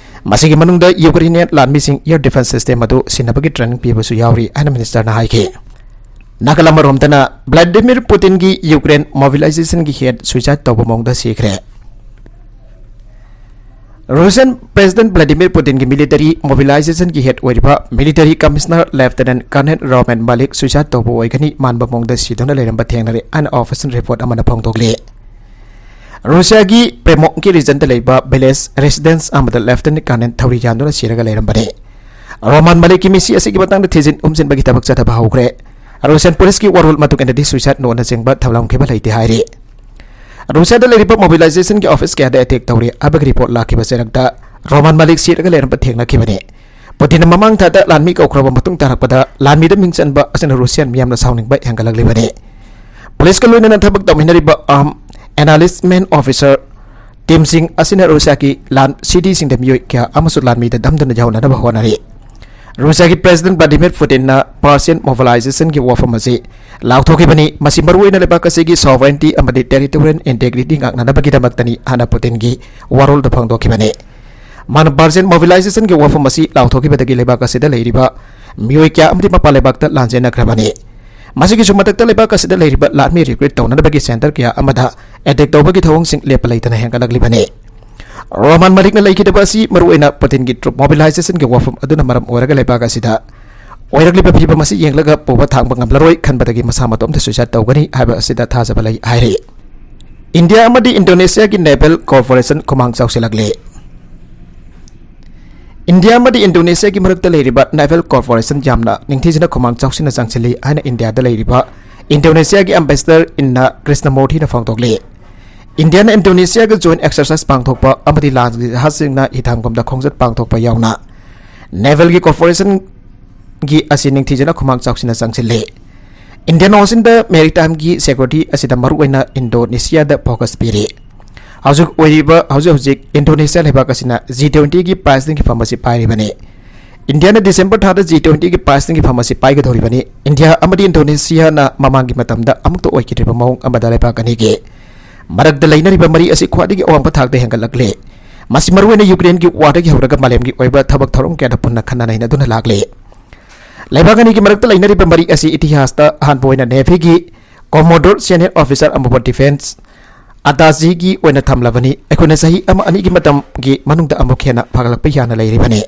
ꯃꯁꯤꯒꯤ ꯃꯅꯨꯡꯗ ꯌꯨꯀ꯭ꯔꯦꯅꯤꯌꯟ ꯂꯥꯟꯃꯤꯁꯤꯡ ꯏꯌꯔ ꯗꯤꯐꯦꯟꯁ ꯁꯤꯁꯇꯦꯝ ꯑꯗꯨ ꯁꯤꯟꯅꯕꯒꯤ ꯇ꯭ꯔꯦꯅꯤꯡ ꯄꯤꯕꯁꯨ ꯌꯥꯎꯔꯤ ꯍꯥꯏꯅ ꯃꯤꯅꯤꯁꯇꯔꯅ ꯍꯥꯏꯈꯤ꯫ ꯅꯥꯀꯜ ꯑꯃꯔꯣꯝꯗꯅ, ꯚ꯭ꯂꯥꯗꯤꯃꯤꯔ ꯄꯨꯇꯤꯟꯒꯤ ꯌꯨꯀ꯭ꯔꯦꯟ ꯃꯣꯕꯤꯂꯥꯏꯖꯦꯁꯟꯒꯤ ꯍꯦꯠ ꯁꯨꯏꯁꯥꯏꯗ ꯇꯧꯕ ꯃꯑꯣꯡꯗ ꯁꯤꯈ꯭ꯔꯦ꯫ ꯔꯨꯁꯤꯌꯟ ꯄ꯭ꯔꯦꯁꯤꯗꯦꯟꯠ ꯚ꯭ꯂꯥꯗꯤꯃꯤꯔ ꯄꯨꯇꯤꯟꯒꯤ ꯃꯤꯂꯤꯇꯔꯤ ꯃꯣꯕꯤꯂꯥꯏꯖꯦꯁꯟꯒꯤ ꯍꯦꯠ ꯑꯣꯏꯔꯤꯕ military commissioner lieutenant colonel Roman Malik suicide ꯇꯧꯕ ꯑꯣꯏꯒꯅꯤ ꯃꯥꯟꯕ ꯃꯑꯣꯡꯗ ꯁꯤꯗꯨꯅ ꯂꯩꯔꯝꯕ ꯊꯦꯡꯅꯔꯦ ꯍꯥꯏꯅ ꯑꯣꯐꯤꯁꯤꯌꯦꯜ ꯔꯤꯄꯣꯔꯠ ꯑꯃꯅ ꯐꯣꯡꯗꯣꯛꯂꯤ꯫ ꯔꯨꯁꯤꯌꯥꯒꯤ ꯄ꯭ꯔꯦꯃꯣꯛꯀꯤ ꯔꯤꯖꯟꯗ ꯂꯩꯕ ꯚꯤꯂꯦꯖ ꯔꯦꯁꯤꯗꯦꯟꯁ ꯑꯃꯗ ꯂꯦꯐꯇꯦꯅꯦꯟꯠ ꯀꯔꯅꯦꯜ ꯊꯧꯔꯤ ꯌꯥꯟꯗꯨꯅ ꯁꯤꯔꯒ ꯂꯩꯔꯝꯕꯅꯤ꯫ ꯔꯣꯃꯥꯟ ꯃꯥꯂꯤꯛꯀꯤ ꯃꯤꯁꯤ ꯑꯁꯤꯒꯤ ꯃꯇꯥꯡꯗ ꯊꯤꯖꯤꯟ ꯍꯨꯝꯖꯤꯟꯕꯒꯤ ꯊꯕꯛ ꯆꯠꯊꯕ ꯍꯧꯈ꯭ꯔꯦ꯫ ꯔꯨꯁꯤꯌꯟ ꯄꯨꯂꯤꯁꯀꯤ ꯋꯥꯔꯣꯜ ꯃꯇꯨꯡ ꯏꯟꯅꯗꯤ ꯁꯨꯏꯁꯥꯏꯗ ꯅꯣꯠꯅꯆꯤꯡꯕ ꯊꯝꯂꯝꯈꯤꯕ ꯂꯩꯇꯦ ꯍꯥꯏꯔꯤ꯫ ꯔꯨꯁꯤꯌꯥꯗ ꯂꯩꯔꯤꯕ ꯃꯣꯕꯤꯂꯥꯏꯖꯦꯁꯟꯒꯤ ꯑꯣꯐꯤꯁ ꯀꯌꯥꯗ ꯑꯦꯇꯦꯛ ꯇꯧꯔꯤ ꯍꯥꯏꯕꯒꯤ ꯔꯤꯄꯣꯔꯠ ꯂꯥꯛꯈꯤꯕ ꯆꯩꯔꯛꯇ ꯔꯣꯃꯥꯟ ꯃꯥꯂꯤꯛ ꯁꯤꯔꯒ ꯂꯩꯔꯝꯕ ꯊꯦꯡꯅꯈꯤꯕꯅꯤ꯫ ꯄꯨꯇꯤꯟꯅ ꯃꯃꯥꯡ ꯊꯥꯗ ꯂꯥꯟꯃꯤ ꯀꯧꯈ꯭ꯔꯕ ꯃꯇꯨꯡ ꯇꯥꯔꯛꯄꯗ ꯂꯥꯟꯃꯤꯗ ꯃꯤꯡ ꯆꯟꯕ ꯑꯁꯤꯅ ꯔꯨꯁꯤꯌꯥꯟ ꯃꯤꯌꯥꯝꯅ ꯁꯥꯎꯅꯤꯡꯕ ꯍꯦꯟꯒꯠꯂꯛꯂꯤꯕꯅꯤ꯫ ꯄꯨꯂꯤꯁꯀ ꯂꯣꯏꯅꯅ ꯊꯕꯛ ꯇꯧꯃꯤꯟꯅꯔꯤꯕ ꯑꯥꯔꯝ ꯑꯦꯅꯥꯂꯤꯁꯃꯦꯟ ꯑꯣꯐꯤꯁꯔ ꯇꯤꯝꯁꯤꯡ ꯑꯁꯤꯅ ꯔꯨꯁꯤꯌꯥꯒꯤ ꯂꯥꯟ ꯁꯤꯇꯤꯁꯤꯡꯗ ꯃꯤꯑꯣꯏ ꯀꯌꯥ ꯑꯃꯁꯨ ꯂꯥꯟꯃꯤꯗ ꯗꯝꯗꯨꯅ ꯌꯥꯎꯅꯅꯕ ꯍꯣꯠꯅꯔꯤ꯫ ꯔꯨꯁꯤꯌꯥꯒꯤ ꯄ꯭ꯔꯦꯁꯤꯗꯦꯟꯠ ꯚ꯭ꯂꯥꯗꯤꯃꯤꯔ ꯄꯨꯇꯤꯟꯅ ꯄꯥꯔꯁꯤꯌꯟ ꯃꯣꯕꯤꯂꯥꯏꯖꯦꯁꯟꯒꯤ ꯋꯥꯐꯝ ꯑꯁꯤ ꯂꯥꯎꯊꯣꯛꯈꯤꯕꯅꯤ꯫ ꯃꯁꯤ ꯃꯔꯨꯑꯣꯏꯅ ꯂꯩꯕꯥꯛ ꯑꯁꯤꯒꯤ ꯁꯣꯚꯔꯦꯟꯇꯤ ꯑꯃꯗꯤ ꯇꯦꯔꯤꯇꯣꯔꯤꯌꯦꯜ ꯏꯟꯇꯦꯒ꯭ꯔꯤꯇꯤ ꯉꯥꯛꯅꯅꯕꯒꯤꯗꯃꯛꯇꯅꯤ ꯍꯥꯏꯅ ꯄꯨꯇꯤꯟꯒꯤ ꯋꯥꯔꯣꯜꯗ ꯐꯣꯡꯗꯣꯛꯈꯤꯕꯅꯤ꯫ ꯃꯥꯅ ꯄꯥꯔꯁꯤꯌꯟ ꯃꯣꯕꯤꯂꯥꯏꯖꯦꯁꯟꯒꯤ ꯋꯥꯐꯝ ꯑꯁꯤ ꯂꯥꯎꯊꯣꯛꯈꯤꯕꯗꯒꯤ ꯂꯩꯕꯥꯛ ꯑꯁꯤꯗ ꯂꯩꯔꯤꯕ ꯃꯤꯑꯣꯏ ꯀꯌꯥ ꯑꯃꯗꯤ ꯃꯄꯥꯟ ꯂꯩꯕꯥꯛꯇ ꯂꯥꯟꯖꯦꯟꯅꯈ꯭ꯔꯕꯅꯤ꯫ ꯃꯁꯤꯒꯤꯁꯨ ꯃꯊꯛꯇ ꯂꯩꯕꯥꯛ ꯑꯁꯤꯗ ꯂꯩꯔꯤꯕ ꯂꯥꯟꯃꯤ ꯔꯤꯀ꯭ꯔꯨꯠ ꯇꯧꯅꯅꯕꯒꯤ ꯁꯦꯟꯇꯔ ꯀꯌꯥ ꯑꯃꯗ ꯑꯦꯇꯦꯛ ꯇꯧꯕꯒꯤ ꯊꯧꯑꯣꯡꯁꯤꯡ ꯂꯦꯞꯄ ꯂꯩꯇꯅ ꯍꯦꯟꯒꯠꯂꯛꯂꯤꯕꯅꯤ꯫ ꯔꯣꯃꯥꯟ ꯃꯥꯂꯤꯛꯅ ꯂꯩꯈꯤꯗꯕ ꯑꯁꯤ ꯃꯔꯨꯑꯣꯏꯅ ꯄꯨꯇꯤꯟꯒꯤ ꯇ꯭ꯔꯨꯞ ꯃꯣꯕꯤꯂꯥꯏꯖꯦꯁꯟꯒꯤ ꯋꯥꯐꯝ ꯑꯗꯨꯅ ꯃꯔꯝ ꯑꯣꯏꯔꯒ ꯂꯩꯕꯥꯛ ꯑꯁꯤꯗ ꯑꯣꯏꯔꯛꯂꯤꯕ ꯐꯤꯕꯝ ꯑꯁꯤ ꯌꯦꯡꯂꯒ ꯄꯨꯕ ꯊꯥꯡꯕ ꯉꯝꯂꯔꯣꯏ ꯈꯟꯕꯗꯒꯤ ꯃꯁꯥ ꯃꯇꯣꯝꯇ ꯁꯨꯏꯁꯥꯏꯗ ꯇꯧꯒꯅꯤ ꯍꯥꯏꯕ ꯑꯁꯤꯗ ꯊꯥꯖꯕ ꯂꯩ ꯍꯥꯏꯔꯤ꯫ ꯏꯟꯗꯤꯌꯥ ꯑꯃꯗꯤ ꯏꯟꯗꯣꯅꯦꯁꯤꯌꯥꯒꯤ ꯅꯦꯚꯦꯜ ꯀꯣꯑꯣꯄꯔꯦꯁꯟ ꯈꯨꯃꯥꯡ ꯆꯥꯎꯁꯤꯜꯂꯛꯂꯦ꯫ ꯏꯟꯗꯤꯌꯥ ꯑꯃꯗꯤ ꯏꯟꯗꯣꯅꯦꯁꯤꯌꯥꯒꯤ ꯃꯔꯛꯇ ꯂꯩꯔꯤꯕ ꯅꯦꯚꯦꯜ ꯀꯣꯑꯣꯄꯔꯦꯁꯟ ꯌꯥꯝꯅ ꯅꯤꯡꯊꯤꯖꯅ ꯈꯨꯃꯥꯡ ꯆꯥꯎꯁꯤꯟꯅ ꯆꯪꯁꯤꯜꯂꯤ ꯍꯥꯏꯅ ꯏꯟꯗꯤꯌꯥꯗ ꯂꯩꯔꯤꯕ ꯏꯟꯗꯣꯅꯦꯁꯤꯌꯥꯒꯤ ꯑꯦꯝꯕꯦꯁꯦꯗꯔ ꯏꯟꯅ ꯀ꯭ꯔꯤꯁꯅꯃꯨꯔꯊꯤꯅ ꯐꯣꯡꯗꯣꯛꯂꯤ꯫ ꯏꯟꯗꯤꯌꯥꯅ ꯏꯟꯗꯣꯅꯦꯁꯤꯌꯥꯒ ꯖꯣꯏꯟ ꯑꯦꯛꯁꯔꯁꯥꯏꯁ ꯄꯥꯡꯊꯣꯛꯄ ꯑꯃꯗꯤ ꯂꯥꯟꯒꯤ ꯖꯍꯥꯖꯁꯤꯡꯅ ꯍꯤꯊꯥꯡꯐꯝꯗ ꯈꯣꯡꯆꯠ ꯄꯥꯡꯊꯣꯛꯄ ꯌꯥꯎꯅ ꯅꯦꯚꯦꯜꯒꯤ ꯀꯣꯑꯣꯄꯔꯦꯁꯟꯒꯤ ꯑꯁꯤ ꯅꯤꯡꯊꯤꯖꯅ ꯈꯨꯃꯥꯡ ꯆꯥꯎꯁꯤꯟꯅ ꯆꯪꯁꯤꯜꯂꯤ꯫ ꯏꯟꯗꯤꯌꯟ ꯑꯣꯁꯤꯟꯗ ꯃꯦꯔꯤꯇꯥꯏꯝꯒꯤ ꯁꯦꯀ꯭ꯌꯨꯔꯤꯇꯤ ꯑꯁꯤꯗ ꯃꯔꯨꯑꯣꯏꯅ ꯏꯟꯗꯣꯅꯦꯁꯤꯌꯥꯗ ꯐꯣꯀꯁ ꯄꯤꯔꯤ꯫ ꯍꯧꯖꯤꯛ ꯑꯣꯏꯔꯤꯕ, ꯍꯧꯖꯤꯛ ꯍꯧꯖꯤꯛ ꯏꯟꯗꯣꯅꯦꯁꯤꯌꯥ ꯂꯩꯕꯥꯛ ꯑꯁꯤꯅ ꯖꯤ ꯇ꯭ꯋꯦꯟꯇꯤꯒꯤ ꯄꯥꯏꯁꯤꯡꯒꯤ ꯐꯝ ꯑꯁꯤ ꯄꯥꯏꯔꯤꯕꯅꯤ꯫ ꯏꯟꯗꯤꯌꯥꯅ ꯗꯤꯁꯦꯝꯕꯔ ꯊꯥꯗ ꯖꯤ ꯇ꯭ꯋꯦꯟꯇꯤꯒꯤ ꯄꯥꯏꯁꯤꯡꯒꯤ ꯐꯝ ꯑꯁꯤ ꯄꯥꯏꯒꯗꯧꯔꯤꯕꯅꯤ꯫ ꯏꯟꯗꯤꯌꯥ ꯑꯃꯗꯤ ꯏꯟꯗꯣꯅꯦꯁꯤꯌꯥꯅ ꯃꯃꯥꯡꯒꯤ ꯃꯇꯝꯗ ꯑꯃꯨꯛꯇ ꯑꯣꯏꯈꯤꯗ꯭ꯔꯤꯕ ꯃꯑꯣꯡ ꯑꯃꯗ ꯂꯩꯕꯥꯛ ꯑꯅꯤꯒꯤ ꯃꯔꯛꯇ ꯂꯩꯅꯔꯤꯕ ꯃꯔꯤ ꯑꯁꯤ ꯈ꯭ꯋꯥꯏꯗꯒꯤ ꯑꯋꯥꯡꯕ ꯊꯥꯛꯇ ꯍꯦꯟꯒꯠꯂꯛꯂꯤ꯫ ꯃꯁꯤ ꯃꯔꯨꯑꯣꯏꯅ ꯌꯨꯀ꯭ꯔꯦꯟꯒꯤ ꯋꯥꯔꯗꯒꯤ ꯍꯧꯔꯒ ꯃꯥꯂꯦꯝꯒꯤ ꯑꯣꯏꯕ ꯊꯕꯛ ꯊꯧꯔꯝ ꯀꯌꯥꯗ ꯄꯨꯟꯅ ꯈꯟꯅ ꯅꯩꯅꯗꯨꯅ ꯂꯥꯛꯂꯤ꯫ ꯂꯩꯕꯥꯛ ꯑꯅꯤꯒꯤ ꯃꯔꯛꯇ ꯂꯩꯅꯔꯤꯕ ꯃꯔꯤ ꯑꯁꯤ ꯏꯇꯤꯍꯥꯁꯇ ꯑꯍꯥꯟꯕ ꯑꯣꯏꯅ ꯅꯦꯚꯤꯒꯤ ꯀꯣꯃꯣꯗꯣꯔ ꯁꯦꯅꯤꯌꯔ ꯑꯣꯐꯤꯁꯥꯔ ꯑꯃꯕꯨ ꯗꯤꯐꯦꯟꯁ ꯑꯇꯥꯆꯤꯒꯤ ꯑꯣꯏꯅ ꯊꯝꯂꯕꯅꯤ꯫ ꯑꯩꯈꯣꯏꯅ ꯆꯍꯤ ꯑꯃ ꯑꯅꯤꯒꯤ ꯃꯇꯝꯒꯤ ꯃꯅꯨꯡꯗ ꯑꯃꯨꯛ ꯍꯦꯟꯅ ꯐꯒꯠꯂꯛꯄ ꯌꯥꯅ ꯂꯩꯔꯤꯕꯅꯤ꯫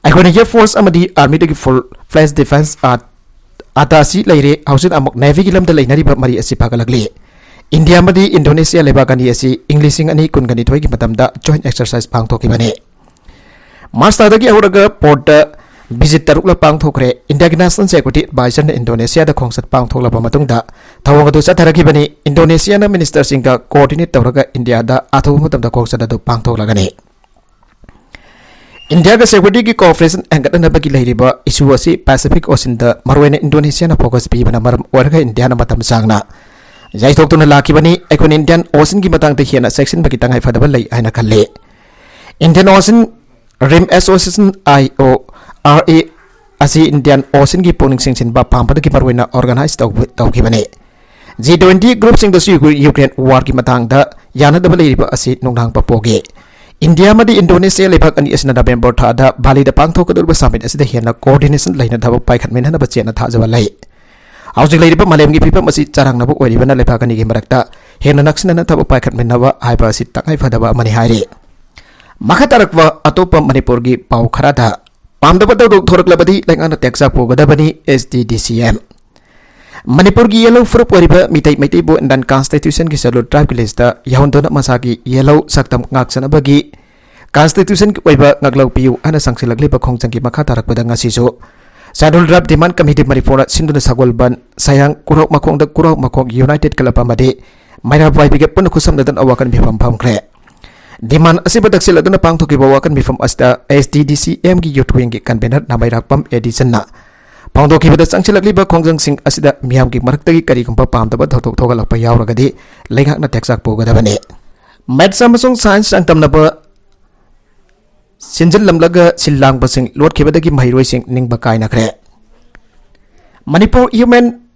ꯑꯩꯈꯣꯏꯅ ꯑꯦꯌꯔ ꯐꯣꯔꯁ ꯑꯃꯗꯤ ꯑꯥꯔꯃꯤꯗꯒꯤ ꯐꯨꯜ ꯐ꯭ꯂꯦꯖ ꯗꯤꯐꯦꯟꯁ ꯑꯇꯥꯆꯤ ꯂꯩꯔꯦ꯫ ꯍꯧꯖꯤꯛ ꯑꯃꯨꯛ ꯅꯦꯚꯤꯒꯤ ꯂꯝꯗ ꯂꯩꯅꯔꯤꯕ ꯃꯔꯤ ꯑꯁꯤ ꯐꯒꯠꯂꯛꯂꯤ꯫ ꯏꯟꯗꯤꯌꯥ ꯑꯃꯗꯤ ꯏꯟꯗꯣꯅꯦꯁꯤꯌꯥ ꯂꯩꯕꯥꯛ ꯑꯅꯤ ꯑꯁꯤ ꯏꯪ ꯂꯤꯁꯤꯡ ꯑꯅꯤ ꯀꯨꯟꯒ ꯅꯤꯊꯣꯏꯒꯤ ꯃꯇꯝꯗ ꯖꯣꯏꯟ ꯑꯦꯛꯁꯔꯁꯥꯏꯁ ꯄꯥꯡꯊꯣꯛꯈꯤꯕꯅꯤ꯫ ꯃꯥꯔꯆ ꯊꯥꯗꯒꯤ ꯍꯧꯔꯒ ꯄꯣꯔꯠꯇ ꯚꯤꯖꯤꯠ ꯇꯔꯨꯛꯂꯛ ꯄꯥꯡꯊꯣꯛꯈ꯭ꯔꯦ꯫ ꯏꯟꯗꯤꯌꯥꯒꯤ ꯅꯦꯁꯅꯦꯜ ꯁꯦꯀ꯭ꯌꯨꯔꯤꯇꯤ ꯑꯦꯗꯚꯥꯏꯖꯔꯅ ꯏꯟꯗꯣꯅꯦꯁꯤꯌꯥꯗ ꯈꯣꯡꯆꯠ ꯄꯥꯡꯊꯣꯛꯂꯕ ꯃꯇꯨꯡꯗ ꯊꯧꯑꯣꯡ ꯑꯗꯨ ꯆꯠꯊꯔꯛꯈꯤꯕꯅꯤ꯫ ꯏꯟꯗꯣꯅꯦꯁꯤꯌꯥꯅ ꯃꯤꯅꯤꯁꯇꯔꯁꯤꯡꯒ ꯀꯣꯑꯣꯔꯗꯤꯅꯦꯠ ꯇꯧꯔꯒ ꯏꯟꯗꯤꯌꯥꯗ ꯑꯊꯨꯕ ꯃꯇꯝꯗ ꯈꯣꯡꯆꯠ ꯑꯗꯨ ꯄꯥꯡꯊꯣꯛꯂꯒꯅꯤ꯫ ꯏꯟꯗꯤꯌꯥꯒ ꯁꯦꯀ꯭ꯌꯨꯔꯤꯇꯤꯒꯤ ꯀꯣꯑꯣꯄꯔꯦꯁꯟ ꯍꯦꯟꯒꯠꯅꯅꯕꯒꯤ ꯂꯩꯔꯤꯕ ꯏꯁꯨ ꯑꯁꯤ ꯄꯦꯁꯤꯐꯤꯛ ꯑꯣꯁꯤꯟꯗ ꯃꯔꯨꯑꯣꯏꯅ ꯏꯟꯗꯣꯅꯦꯁꯤꯌꯥꯅ ꯐꯣꯀꯁ ꯄꯤꯕꯅ ꯃꯔꯝ ꯑꯣꯏꯔꯒ ꯏꯟꯗꯤꯌꯥꯅ ꯃꯇꯝ ꯁꯥꯡꯅ ꯌꯩꯊꯣꯛꯇꯨꯅ ꯂꯥꯛꯈꯤꯕꯅꯤ꯫ ꯑꯩꯈꯣꯏꯅ ꯏꯟꯗꯤꯌꯟ ꯑꯣꯁꯤꯟꯒꯤ ꯃꯇꯥꯡꯗ ꯍꯦꯟꯅ ꯆꯦꯛꯁꯤꯟꯕꯒꯤ ꯇꯉꯥꯏ ꯐꯗꯕ ꯂꯩ ꯍꯥꯏꯅ ꯈꯜꯂꯤ꯫ Indian ocean rim association, I O R A, ꯑꯁꯤ ꯏꯟꯗꯤꯌꯟ ꯑꯣꯁꯤꯟꯒꯤ ꯄꯨꯛꯅꯤꯡ ꯆꯤꯡꯁꯤꯟꯕ ꯄꯥꯝꯕꯗꯒꯤ ꯃꯔꯨꯑꯣꯏꯅ ꯑꯣꯔꯒꯅꯥꯏꯖ ꯇꯧꯕ, ꯇꯧꯈꯤꯕꯅꯤ꯫ ꯖꯤ ꯇ꯭ꯋꯦꯟꯇꯤ ꯒ꯭ꯔꯨꯞꯁꯤꯡꯗꯁꯨ ꯌꯨ-, ꯌꯨꯀ꯭ꯔꯦꯟ ꯋꯥꯔꯒꯤ ꯃꯇꯥꯡꯗ ꯌꯥꯅꯗꯕ ꯂꯩꯔꯤꯕ ꯑꯁꯤ ꯅꯨꯡꯅꯥꯡꯕ ꯄꯣꯛꯏ꯫ ꯏꯟꯗꯤꯌꯥ ꯑꯃꯗꯤ ꯏꯟꯗꯣꯅꯦꯁꯤꯌꯥ ꯂꯩꯕꯥꯛ ꯑꯅꯤ ꯑꯁꯤꯅ ꯅꯕꯦꯝꯕꯔ ꯊꯥꯗ ꯕꯥꯂꯤꯗ ꯄꯥꯡꯊꯣꯛꯀꯗꯧꯔꯤꯕ ꯁꯃꯤꯠ ꯑꯁꯤꯗ ꯍꯦꯟꯅ ꯀꯣꯑꯣꯔꯗꯤꯅꯦꯁꯟ ꯂꯩꯅ ꯊꯕꯛ ꯄꯥꯏꯈꯠꯃꯤꯟꯅꯅꯕ ꯆꯦꯠꯅ ꯊꯥꯖꯕ ꯂꯩ꯫ ꯍꯧꯖꯤꯛ ꯂꯩꯔꯤꯕ ꯃꯥꯂꯦꯝꯒꯤ ꯐꯤꯕꯝ ꯑꯁꯤ ꯆꯔꯥꯡꯅꯕ ꯑꯣꯏꯔꯤꯕꯅ ꯂꯩꯕꯥꯛ ꯑꯅꯤꯒꯤ ꯃꯔꯛꯇ ꯍꯦꯟꯅ ꯅꯛꯁꯤꯟꯅꯅ ꯊꯕꯛ ꯄꯥꯏꯈꯠꯃꯤꯟꯅꯕ ꯍꯥꯏꯕ ꯑꯁꯤ ꯇꯉꯥꯏ ꯐꯗꯕ ꯑꯃꯅꯤ ꯍꯥꯏꯔꯤ꯫ ꯃꯈꯥ ꯇꯥꯔꯛꯄ ꯑꯇꯣꯞꯄ ꯃꯅꯤꯄꯨꯔꯒꯤ ꯄꯥꯎ ꯈꯔꯗ, ꯄꯥꯝꯗꯕ ꯊꯧꯗꯣꯛ ꯊꯣꯔꯛꯂꯕꯗꯤ ꯂꯩꯉꯥꯛꯅ ꯇꯦꯛꯆꯥꯛ ꯄꯨꯒꯗꯕꯅꯤ, ꯑꯦꯁ ꯇꯤ ꯗꯤ ꯁꯤ ꯑꯦꯝ꯫ ꯃꯅꯤꯄꯨꯔꯒꯤ ꯌꯦꯜꯍꯧ ꯐꯨꯔꯨꯞ ꯑꯣꯏꯔꯤꯕ ꯃꯤꯇꯩ ꯃꯩꯇꯩꯕꯨ ꯏꯟꯗꯤꯌꯟ ꯀꯟꯁꯇꯤꯇ꯭ꯌꯨꯁꯟꯒꯤ ꯁꯦꯗꯨꯜ ꯇ꯭ꯔꯥꯏꯕꯀꯤ ꯂꯤꯁꯇ ꯌꯥꯎꯍꯟꯗꯨꯅ ꯃꯁꯥꯒꯤ ꯌꯦꯜꯍꯧ ꯁꯛꯇꯝ ꯉꯥꯛꯆꯅꯕꯒꯤ ꯀꯟꯁꯇꯤꯇ꯭ꯌꯨꯁꯟꯒꯤ ꯑꯣꯏꯕ ꯉꯥꯛꯂꯧ ꯄꯤꯌꯨ ꯍꯥꯏꯅ ꯆꯪꯁꯤꯜꯂꯛꯂꯤꯕ ꯈꯣꯡꯖꯪꯒꯤ ꯃꯈꯥ ꯇꯥꯔꯛꯄꯗ ꯉꯁꯤꯁꯨ ꯁꯦꯗꯨꯜ ꯇ꯭ꯔꯥꯏꯕ ꯗꯤꯃꯥꯟ ꯀꯃꯤꯇꯤ ꯃꯅꯤꯄꯨꯔꯅ ꯁꯤꯟꯗꯨꯅ ꯁꯒꯣꯜꯕꯟ, ꯁꯌꯥꯡ, ꯀꯨꯔꯥꯎ ꯃꯈꯣꯡꯗ ꯀꯨꯔꯥꯎ ꯃꯈꯣꯡ ꯌꯨꯅꯥꯏꯇꯦꯗ ꯀ꯭ꯂꯕ ꯑꯃꯗꯤ ꯃꯩꯔꯥ ꯄꯥꯏꯕꯤꯒ ꯄꯨꯟꯅ ꯈꯨꯠꯁꯝꯅꯗꯨꯅ ꯑꯋꯥꯀꯟ ꯃꯤꯐꯝ ꯐꯝꯈ꯭ꯔꯦ꯫ ꯗꯤꯃꯥꯟ ꯑꯁꯤꯕꯨ ꯇꯛꯁꯤꯜꯂꯗꯨꯅ ꯄꯥꯡꯊꯣꯛꯈꯤꯕ ꯑꯋꯥꯀꯟ ꯃꯤꯐꯝ ꯑꯁꯤꯗ ꯑꯦꯁ ꯗꯤ ꯗꯤ ꯁꯤ ꯑꯦꯝꯒꯤ ꯌꯨꯠ ꯋꯤꯡꯒꯤ ꯀꯟꯚꯦꯅꯔ ꯅꯥꯃꯩꯔꯥꯛꯄꯝ ꯑꯦꯗꯤꯁꯟꯅ ꯐꯣꯡꯗꯣꯛꯈꯤꯕꯗ, ꯆꯪꯁꯤꯜꯂꯛꯂꯤꯕ ꯈꯣꯡꯖꯪꯁꯤꯡ ꯑꯁꯤꯗ ꯃꯤꯌꯥꯝꯒꯤ ꯃꯔꯛꯇꯒꯤ ꯀꯔꯤꯒꯨꯝꯕ ꯄꯥꯝꯗꯕ ꯊꯧꯗꯣꯛ ꯊꯣꯛꯍꯜꯂꯛꯄ ꯌꯥꯎꯔꯒꯗꯤ ꯂꯩꯉꯥꯛꯅ ꯇꯦꯛꯆꯥꯛ ꯄꯨꯒꯗꯕꯅꯤ꯫ ꯃꯦꯠꯁ ꯑꯃꯁꯨꯡ ꯁꯥꯏꯟꯁ ꯆꯥꯡꯗꯝꯅꯕ ꯁꯤꯟꯖꯤꯜꯂꯝꯂꯒ ꯁꯤꯜ ꯂꯥꯡꯕꯁꯤꯡ ꯂꯣꯠꯈꯤꯕꯗꯒꯤ ꯃꯍꯩꯔꯣꯏꯁꯤꯡ ꯅꯤꯡꯕ ꯀꯥꯏꯅꯈ꯭ꯔꯦ꯫ Manipur human,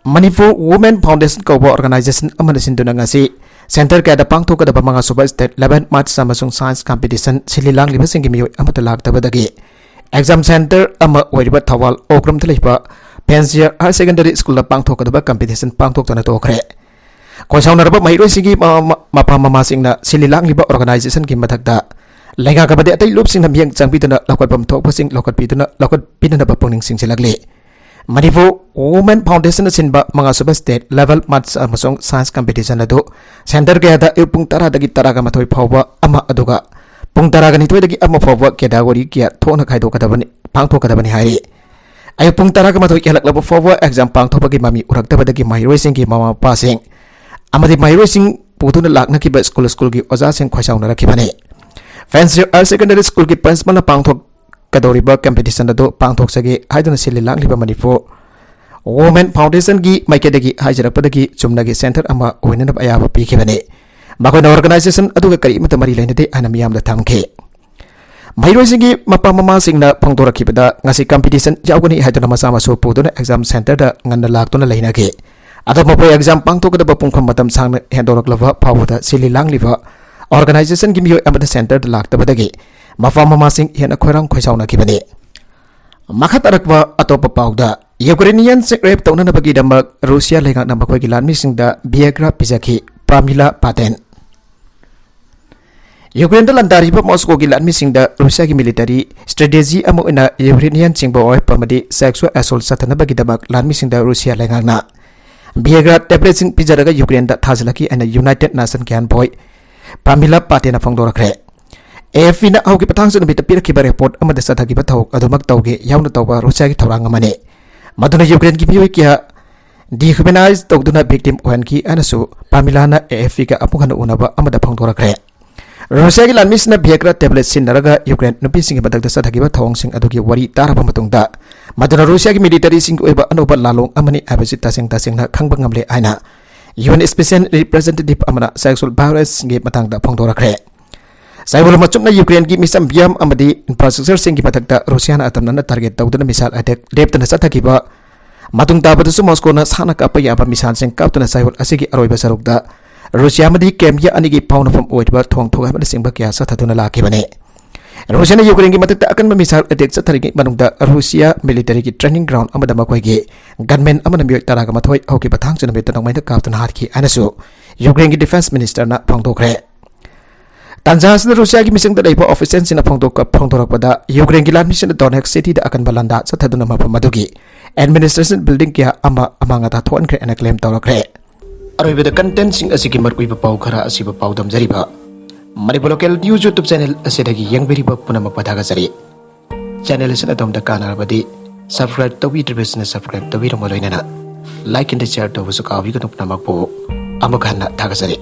Manipur women foundation ꯀꯧꯕ ꯑꯣꯔꯒꯅꯥꯏꯖꯦꯁꯟ ꯑꯃꯅ ꯁꯤꯟꯗꯨꯅ ꯉꯁꯤ ꯁꯦꯟꯇꯔ ꯀꯌꯥꯗ ꯄꯥꯡꯊꯣꯛꯀꯗꯕ ꯃꯉꯥꯁꯨꯕ ꯁ꯭ꯇꯦꯠ ꯂꯦꯚꯦꯜ ꯃꯥꯔꯆ ꯑꯃꯁꯨꯡ ꯁꯥꯏꯟꯁ ꯀꯝꯄꯤꯇꯤꯁꯟ ꯁꯤꯜꯂꯤ ꯂꯥꯡꯂꯤꯕꯁꯤꯡꯒꯤ ꯃꯤꯑꯣꯏ ꯑꯃꯠꯇ ꯂꯥꯛꯇꯕꯗꯒꯤ ꯑꯦꯛꯖꯥꯝ ꯁꯦꯟꯇꯔ ꯑꯃ ꯑꯣꯏꯔꯤꯕ ꯊꯧꯕꯥꯜ ꯑꯣꯀ꯭ꯔꯝꯗ ꯂꯩꯕ ꯐꯦꯟꯁꯤꯌꯔ ꯍꯥꯌꯔ ꯁꯦꯀꯦꯟꯗꯔꯤ ꯁ꯭ꯀꯨꯜꯗ ꯄꯥꯡꯊꯣꯛꯀꯗꯕ ꯀꯝꯄꯤꯇꯤꯁꯟ ꯄꯥꯡꯊꯣꯛꯇꯅ ꯇꯣꯛꯈ꯭ꯔꯦ꯫ ꯈꯣꯏꯁꯥꯎꯅꯔꯕ ꯃꯍꯩꯔꯣꯏꯁꯤꯡꯒꯤ ꯃ-, ꯃ-, ꯃꯄꯥ ꯃꯃꯥꯁꯤꯡꯅ ꯁꯤꯜꯂꯤ ꯂꯥꯡꯂꯤꯕ ꯑꯣꯔꯒꯅꯥꯏꯖꯦꯁꯟꯒꯤ ꯃꯊꯛꯇ ꯂꯩꯉꯥꯛ ꯑꯃꯗꯤ ꯑꯇꯩ ꯂꯨꯞꯁꯤꯡꯅ ꯃꯤꯠꯌꯦꯡ ꯆꯪꯕꯤꯗꯨꯅ ꯂꯧꯈꯠꯐꯝ ꯊꯣꯛꯄꯁꯤꯡ ꯂꯧꯈꯠꯄꯤꯗꯨꯅ, ꯂꯧꯈꯠꯄꯤꯅꯅꯕ ꯄꯨꯛꯅꯤꯡ ꯆꯤꯡꯁꯤꯜꯂꯛꯂꯤ꯫ ꯃꯅꯤꯄꯨꯔ ꯋꯨꯃꯦꯟ ꯐꯥꯎꯟꯗꯦꯁꯟꯅ ꯁꯤꯟꯕ ꯃꯉꯥꯁꯨꯕ ꯁ꯭ꯇꯦꯠ ꯂꯦꯚꯦꯜ ꯃꯥꯔꯆ ꯑꯃꯁꯨꯡ ꯁꯥꯏꯟꯁ ꯀꯝꯄꯤꯇꯤꯁꯟ ꯑꯗꯨ ꯁꯦꯟꯇꯔ ꯀꯌꯥꯗ ꯑꯌꯨꯛ ꯄꯨꯡ ꯇꯔꯥꯗꯒꯤ ꯇꯔꯥꯒ ꯃꯥꯊꯣꯏ ꯐꯥꯎꯕ ꯑꯃ, ꯑꯗꯨꯒ ꯄꯨꯡ ꯇꯔꯥꯒ ꯅꯤꯊꯣꯏꯗꯒꯤ ꯑꯃ ꯐꯥꯎꯕ ꯀꯦꯇꯥꯒꯣꯔꯤ ꯀꯌꯥ ꯊꯣꯛꯅ ꯈꯥꯏꯗꯣꯛꯀꯗꯕꯅꯤ, ꯄꯥꯡꯊꯣꯛꯀꯗꯕꯅꯤ ꯍꯥꯏꯔꯤ꯫ ꯑꯌꯨꯛ ꯄꯨꯡ ꯇꯔꯥꯒ ꯃꯥꯊꯣꯏ ꯍꯦꯜꯂꯛꯂꯕ ꯐꯥꯎꯕ ꯑꯦꯛꯖꯥꯝ ꯄꯥꯡꯊꯣꯛꯄꯒꯤ ꯃꯃꯤ ꯎꯔꯛꯇꯕꯗꯒꯤ ꯃꯍꯩꯔꯣꯏꯁꯤꯡꯒꯤ ꯃꯃꯥ ꯃꯄꯥꯁꯤꯡ ꯑꯃꯗꯤ ꯃꯍꯩꯔꯣꯏꯁꯤꯡ ꯄꯨꯗꯨꯅ ꯂꯥꯛꯅꯈꯤꯕ ꯁ꯭ꯀꯨꯜ ꯁ꯭ꯀꯨꯜꯒꯤ ꯑꯣꯖꯥꯁꯤꯡ ꯈꯣꯏꯁꯥꯎꯅꯔꯛꯈꯤꯕꯅꯤ꯫ ꯐꯦꯟꯁꯤꯌꯔ ꯍꯥꯌꯔ ꯁꯦꯀꯦꯟꯗꯔꯤ ꯁ꯭ꯀꯨꯜꯒꯤ ꯄ꯭ꯔꯤꯟꯁꯤꯄꯥꯜꯅ ꯄꯥꯡꯊꯣꯛꯀꯗꯧꯔꯤꯕ ꯀꯝꯄꯤꯇꯤꯁꯟ ꯑꯗꯨ ꯄꯥꯡꯊꯣꯛꯆꯒꯦ ꯍꯥꯏꯗꯨꯅ ꯁꯤꯜꯂꯤ ꯂꯥꯡꯂꯤꯕ ꯃꯅꯤꯄꯨꯔ ꯋꯨꯃꯦꯟ ꯐꯥꯎꯟꯗꯦꯁꯟꯒꯤ ꯃꯥꯏꯀꯩꯗꯒꯤ ꯍꯥꯏꯖꯔꯛꯄꯗꯒꯤ ꯆꯨꯝꯅꯒꯤ ꯁꯦꯟꯇꯔ ꯑꯃ ꯑꯣꯏꯅꯅꯕ ꯑꯌꯥꯕ ꯄꯤꯈꯤꯕꯅꯤ꯫ ꯃꯈꯣꯏꯅ ꯑꯣꯔꯒꯅꯥꯏꯖꯦꯁꯟ ꯑꯗꯨꯒ ꯀꯔꯤꯃꯠꯇ ꯃꯔꯤ ꯂꯩꯅꯗꯦ ꯍꯥꯏꯅ ꯃꯤꯌꯥꯝꯗ ꯊꯝꯈꯤ꯫ ꯃꯍꯩꯔꯣꯏꯁꯤꯡꯒꯤ ꯃꯄꯥ ꯃꯃꯥꯁꯤꯡꯅ ꯐꯣꯡꯗꯣꯔꯛꯈꯤꯕꯗ, ꯉꯁꯤ ꯀꯝꯄꯤꯇꯤꯁꯟ ꯌꯥꯎꯒꯅꯤ ꯍꯥꯏꯗꯨꯅ ꯃꯆꯥ ꯃꯁꯨ ꯄꯨꯗꯨꯅ ꯑꯦꯛꯖꯥꯝ ꯁꯦꯟꯇꯔꯗ ꯉꯟꯅ ꯂꯥꯛꯇꯨꯅ ꯂꯩꯅꯈꯤ꯫ ꯑꯗꯣ ꯃꯈꯣꯏ ꯑꯦꯛꯖꯥꯝ ꯄꯥꯡꯊꯣꯛꯀꯗꯕ ꯄꯨꯡꯐꯝ ꯃꯇꯝ ꯁꯥꯡꯅ ꯍꯦꯟꯗꯣꯔꯛꯂꯕ ꯐꯥꯎꯕꯗ ꯁꯤꯜꯂꯤ ꯂꯥꯡꯂꯤꯕ ꯑꯣꯔꯒꯅꯥꯏꯖꯦꯁꯟꯒꯤ ꯃꯤꯑꯣꯏ ꯑꯃꯠꯇ ꯁꯦꯟꯇꯔꯗ ꯂꯥꯛꯇꯕꯗꯒꯤ ꯃꯄꯥ ꯃꯃꯥꯁꯤꯡ ꯍꯦꯟꯅ ꯈꯣꯏꯔꯥꯡ ꯈꯣꯏꯁꯥꯎꯅꯈꯤꯕꯅꯤ꯫ ꯃꯈꯥ ꯇꯥꯔꯛꯄ ꯑꯇꯣꯞꯄ ꯄꯥꯎꯗ, ꯌꯨꯀ꯭ꯔꯦꯅꯤꯌꯟꯁꯤꯡ ꯔꯦꯞ ꯇꯧꯅꯅꯕꯒꯤꯗꯃꯛ ꯔꯨꯁꯤꯌꯥ ꯂꯩꯉꯥꯛꯅ ꯃꯈꯣꯏꯒꯤ ꯂꯥꯟꯃꯤꯁꯤꯡꯗ ꯚꯤꯌꯦꯒ꯭ꯔꯥ ꯄꯤꯖꯈꯤ꯫ ꯄ꯭ꯔꯥꯃꯤꯂꯥ ꯄꯥꯇꯦꯟ꯫ ꯌꯨꯀ꯭ꯔꯦꯟꯗ ꯂꯥꯟꯗꯥꯔꯤꯕ ꯃꯣꯁꯀꯣꯒꯤ ꯂꯥꯟꯃꯤꯁꯤꯡꯗ ꯔꯨꯁꯤꯌꯥꯒꯤ ꯃꯤꯂꯤꯇꯔꯤ ꯁ꯭ꯇ꯭ꯔꯦꯇꯦꯖꯤ ꯑꯃ ꯑꯣꯏꯅ ꯌꯨꯀ꯭ꯔꯦꯅꯤꯌꯟꯁꯤꯡꯕꯨ ꯑꯣꯏꯔꯛꯄ ꯑꯃꯗꯤ ꯁꯦꯛꯁꯨꯑꯦꯜ ꯑꯦꯁꯣꯜ ꯆꯠꯊꯅꯕꯒꯤꯗꯃꯛ ꯂꯥꯟꯃꯤꯁꯤꯡꯗ ꯔꯨꯁꯤꯌꯥ ꯂꯩꯉꯥꯛꯅ ꯚꯤꯌꯦꯒ꯭ꯔꯥ ꯇꯦꯕ꯭ꯂꯦꯠꯁꯤꯡ ꯄꯤꯖꯔꯒ ꯌꯨꯀ꯭ꯔꯦꯟꯗ ꯊꯥꯖꯤꯜꯂꯛꯈꯤ ꯍꯥꯏꯅ ꯌꯨꯅꯥꯏꯇꯦꯗ ꯅꯦꯁꯟꯒꯤ ꯑꯦꯟꯚꯣꯏ ꯄꯥꯃꯤꯂꯥ ꯄꯥꯇꯦꯅ ꯐꯣꯡꯗꯣꯔꯛꯈ꯭ꯔꯦ꯫ ꯑꯦ ꯑꯦꯐ ꯄꯤꯅ ꯍꯧꯈꯤꯕ ꯊꯥꯡꯖ ꯅꯨꯃꯤꯠꯇ ꯄꯤꯔꯛꯈꯤꯕ ꯔꯤꯄꯣꯔꯠ ꯑꯃꯗ ꯆꯠꯊꯈꯤꯕ ꯊꯧꯑꯣꯡ ꯑꯗꯨꯃꯛ ꯇꯧꯒꯦ ꯌꯥꯎꯅ ꯇꯧꯕ ꯔꯨꯁꯤꯌꯥꯒꯤ ꯊꯧꯔꯥꯡ ꯑꯃꯅꯤ꯫ ꯃꯗꯨꯅ ꯌꯨꯀ꯭ꯔꯦꯟꯒꯤ ꯃꯤꯑꯣꯏ ꯀꯌꯥ ꯗꯤꯍ꯭ꯌꯨꯃꯦꯅꯥꯏꯖ ꯇꯧꯗꯨꯅ ꯚꯤꯛꯇꯤꯝ ꯑꯣꯏꯍꯟꯈꯤ ꯍꯥꯏꯅꯁꯨ ꯄꯥꯃꯤꯂꯥꯅ ꯑꯦ ꯑꯦꯐ ꯄꯤꯒ ꯑꯃꯨꯛ ꯍꯟꯅ ꯎꯅꯕ ꯑꯃꯗ ꯐꯣꯡꯗꯣꯔꯛꯈ꯭ꯔꯦ꯫ ꯔꯨꯁꯤꯌꯥꯒꯤ ꯂꯥꯟꯃꯤꯁꯤꯡꯅ ꯚꯤꯌꯦꯒ꯭ꯔꯥ ꯇꯦꯕ꯭ꯂꯦꯠ ꯁꯤꯖꯤꯟꯅꯔꯒ ꯌꯨꯀ꯭ꯔꯦꯟ ꯅꯨꯄꯤꯁꯤꯡꯒꯤ ꯃꯊꯛꯇ ꯆꯠꯊꯈꯤꯕ ꯊꯧꯑꯣꯡꯁꯤꯡ ꯑꯗꯨꯒꯤ ꯋꯥꯔꯤ ꯇꯥꯔꯕ ꯃꯇꯨꯡꯗ, ꯃꯗꯨꯅ ꯔꯨꯁꯤꯌꯥꯒꯤ ꯃꯤꯂꯤꯇꯔꯤꯁꯤꯡꯒꯤ ꯑꯣꯏꯕ ꯑꯅꯧꯕ ꯂꯥꯂꯣꯡ ꯑꯃꯅꯤ ꯍꯥꯏꯕꯁꯤ ꯇꯁꯦꯡ ꯇꯁꯦꯡꯅ ꯈꯪꯕ ꯉꯝꯂꯦ ꯍꯥꯏꯅ ꯌꯨ ꯑꯦꯟ ꯁ꯭ꯄꯦꯁꯤꯌꯦꯜ ꯔꯤꯄ꯭ꯔꯦꯖꯦꯟꯇꯦꯇꯤꯚ ꯑꯃꯅ ꯁꯦꯛꯁꯨꯑꯦꯜ ꯚꯥꯏꯑꯣꯂꯦꯟꯁꯒꯤ ꯃꯇꯥꯡꯗ ꯐꯣꯡꯗꯣꯔꯛꯈ꯭ꯔꯦ꯫ ꯆꯌꯣꯜ ꯑꯃ ꯆꯨꯞꯅ ꯌꯨꯀ꯭ꯔꯦꯟꯒꯤ ꯃꯤꯆꯝ ꯃꯤꯌꯥꯝ ꯑꯃꯗꯤ ꯏꯟꯐ꯭ꯔꯥꯁ꯭ꯇ꯭ꯔꯛꯆꯔꯁꯤꯡꯒꯤ ꯃꯊꯛꯇ ꯔꯨꯁꯤꯌꯥꯅ ꯑꯇꯝꯅꯅ ꯇꯥꯔꯒꯦꯠ ꯇꯧꯗꯨꯅ ꯃꯤꯁꯥꯏꯜ ꯑꯦꯇꯦꯛ ꯂꯦꯞꯇꯅ ꯆꯠꯊꯈꯤꯕ ꯃꯇꯨꯡ ꯇꯥꯕꯗꯁꯨ ꯃꯣꯁꯀꯣꯅ ꯁꯥꯟꯅ ꯀꯥꯞꯄ ꯌꯥꯕ ꯃꯤꯁꯥꯏꯜꯁꯤꯡ ꯀꯥꯞꯇꯨꯅ ꯆꯌꯣꯜ ꯑꯁꯤꯒꯤ ꯑꯔꯣꯏꯕ ꯁꯔꯨꯛꯇ ꯔꯨꯁꯤꯌꯥ ꯑꯃꯗꯤ ꯀ꯭ꯔꯦꯃꯤꯌꯥ ꯑꯅꯤꯒꯤ ꯐꯥꯎꯅꯐꯝ ꯑꯣꯏꯔꯤꯕ ꯊꯣꯡ ꯊꯣꯛꯍꯟꯕꯅꯆꯤꯡꯕ ꯀꯌꯥ ꯆꯠꯊꯗꯨꯅ ꯂꯥꯛꯈꯤꯕꯅꯤ꯫ ꯔꯨꯁꯤꯌꯥꯅ ꯌꯨꯀ꯭ꯔꯦꯟꯒꯤ ꯃꯊꯛꯇ ꯑꯀꯟꯕ ꯃꯤꯁꯥꯏꯜ ꯑꯦꯇꯦꯛ ꯆꯠꯊꯔꯤꯉꯩ ꯃꯅꯨꯡꯗ ꯔꯨꯁꯤꯌꯥ ꯃꯤꯂꯤꯇꯔꯤꯒꯤ ꯇ꯭ꯔꯦꯅꯤꯡ ꯒ꯭ꯔꯥꯎꯟ ꯑꯃꯗ ꯃꯈꯣꯏꯒꯤ ꯒꯟꯃꯦꯟ ꯑꯃꯅ ꯃꯤꯑꯣꯏ ꯇꯔꯥꯒ ꯃꯥꯊꯣꯏ ꯍꯧꯈꯤꯕ ꯊꯥꯡꯖ ꯅꯨꯃꯤꯠꯇ ꯅꯣꯡꯃꯩꯅ ꯀꯥꯞꯇꯨꯅ ꯍꯥꯠꯈꯤ ꯍꯥꯏꯅꯁꯨ ꯌꯨꯀ꯭ꯔꯦꯟꯒꯤ ꯗꯤꯐꯦꯟꯁ ꯃꯤꯅꯤꯁꯇꯔꯅ ꯐꯣꯡꯗꯣꯛꯈ꯭ꯔꯦ꯫ ꯇꯥꯟꯖꯥ ꯑꯁꯤꯗ ꯔꯨꯁꯤꯌꯥꯒꯤ ꯃꯤꯁꯤꯡꯗ ꯂꯩꯕ ꯑꯣꯐꯤꯁꯤꯌꯦꯜꯁꯤꯡꯅ ꯐꯣꯡꯗꯣꯛꯄ ꯐꯣꯡꯗꯣꯔꯛꯄꯗ, ꯌꯨꯀ꯭ꯔꯦꯟꯒꯤ ꯂꯥꯟꯃꯤꯁꯤꯡꯅ ꯗꯣꯅꯦꯠꯁ ꯁꯤꯇꯤꯗ ꯑꯀꯟꯕ ꯂꯥꯟꯗꯥ ꯆꯠꯊꯗꯨꯅ ꯃꯐꯝ ꯑꯗꯨꯒꯤ ꯑꯦꯗꯃꯤꯅꯤꯁꯇ꯭ꯔꯦꯁꯟ ꯕꯤꯜꯗꯤꯡ ꯀꯌꯥ ꯑꯃ ꯑꯃꯥꯡ ꯑꯇꯥ ꯊꯣꯛꯍꯟꯈ꯭ꯔꯦ ꯍꯥꯏꯅ ꯀ꯭ꯂꯦꯝ ꯇꯧꯔꯛꯈ꯭ꯔꯦ꯫ ꯑꯔꯣꯏꯕꯗ ꯀꯟꯇꯦꯟꯁꯤꯡ ꯑꯁꯤꯒꯤ ꯃꯔꯨꯑꯣꯏꯕ ꯄꯥꯎ ꯈꯔ ꯑꯁꯤꯕꯨ ꯄꯥꯎꯗꯝꯖꯔꯤꯕ Manipur local news YouTube channel ꯑꯁꯤꯗꯒꯤ ꯌꯦꯡꯕꯤꯔꯤꯕ ꯄꯨꯝꯅꯃꯛꯄꯨ ꯊꯥꯒꯠꯆꯔꯤ꯫ ꯆꯦꯅꯦꯜ ꯑꯁꯤꯅ ꯑꯗꯣꯝꯗ ꯀꯥꯟꯅꯔꯕꯗꯤ ꯁꯕꯁꯀ꯭ꯔꯥꯏꯕ ꯇꯧꯕꯤꯗ꯭ꯔꯤꯕꯁꯤꯡꯅ ꯁꯕꯁꯀ꯭ꯔꯥꯏꯕ ꯇꯧꯕꯤꯔꯝꯕ ꯂꯣꯏꯅꯅ ꯂꯥꯏꯛ ꯑꯦꯟ ꯁꯤꯌꯔ ꯇꯧꯕꯁꯨ ꯀꯥꯎꯕꯤꯒꯅꯨ꯫ ꯄꯨꯝꯅꯃꯛꯄꯨ ꯑꯃꯨꯛ ꯍꯟꯅ ꯊꯥꯒꯠꯆꯔꯤ꯫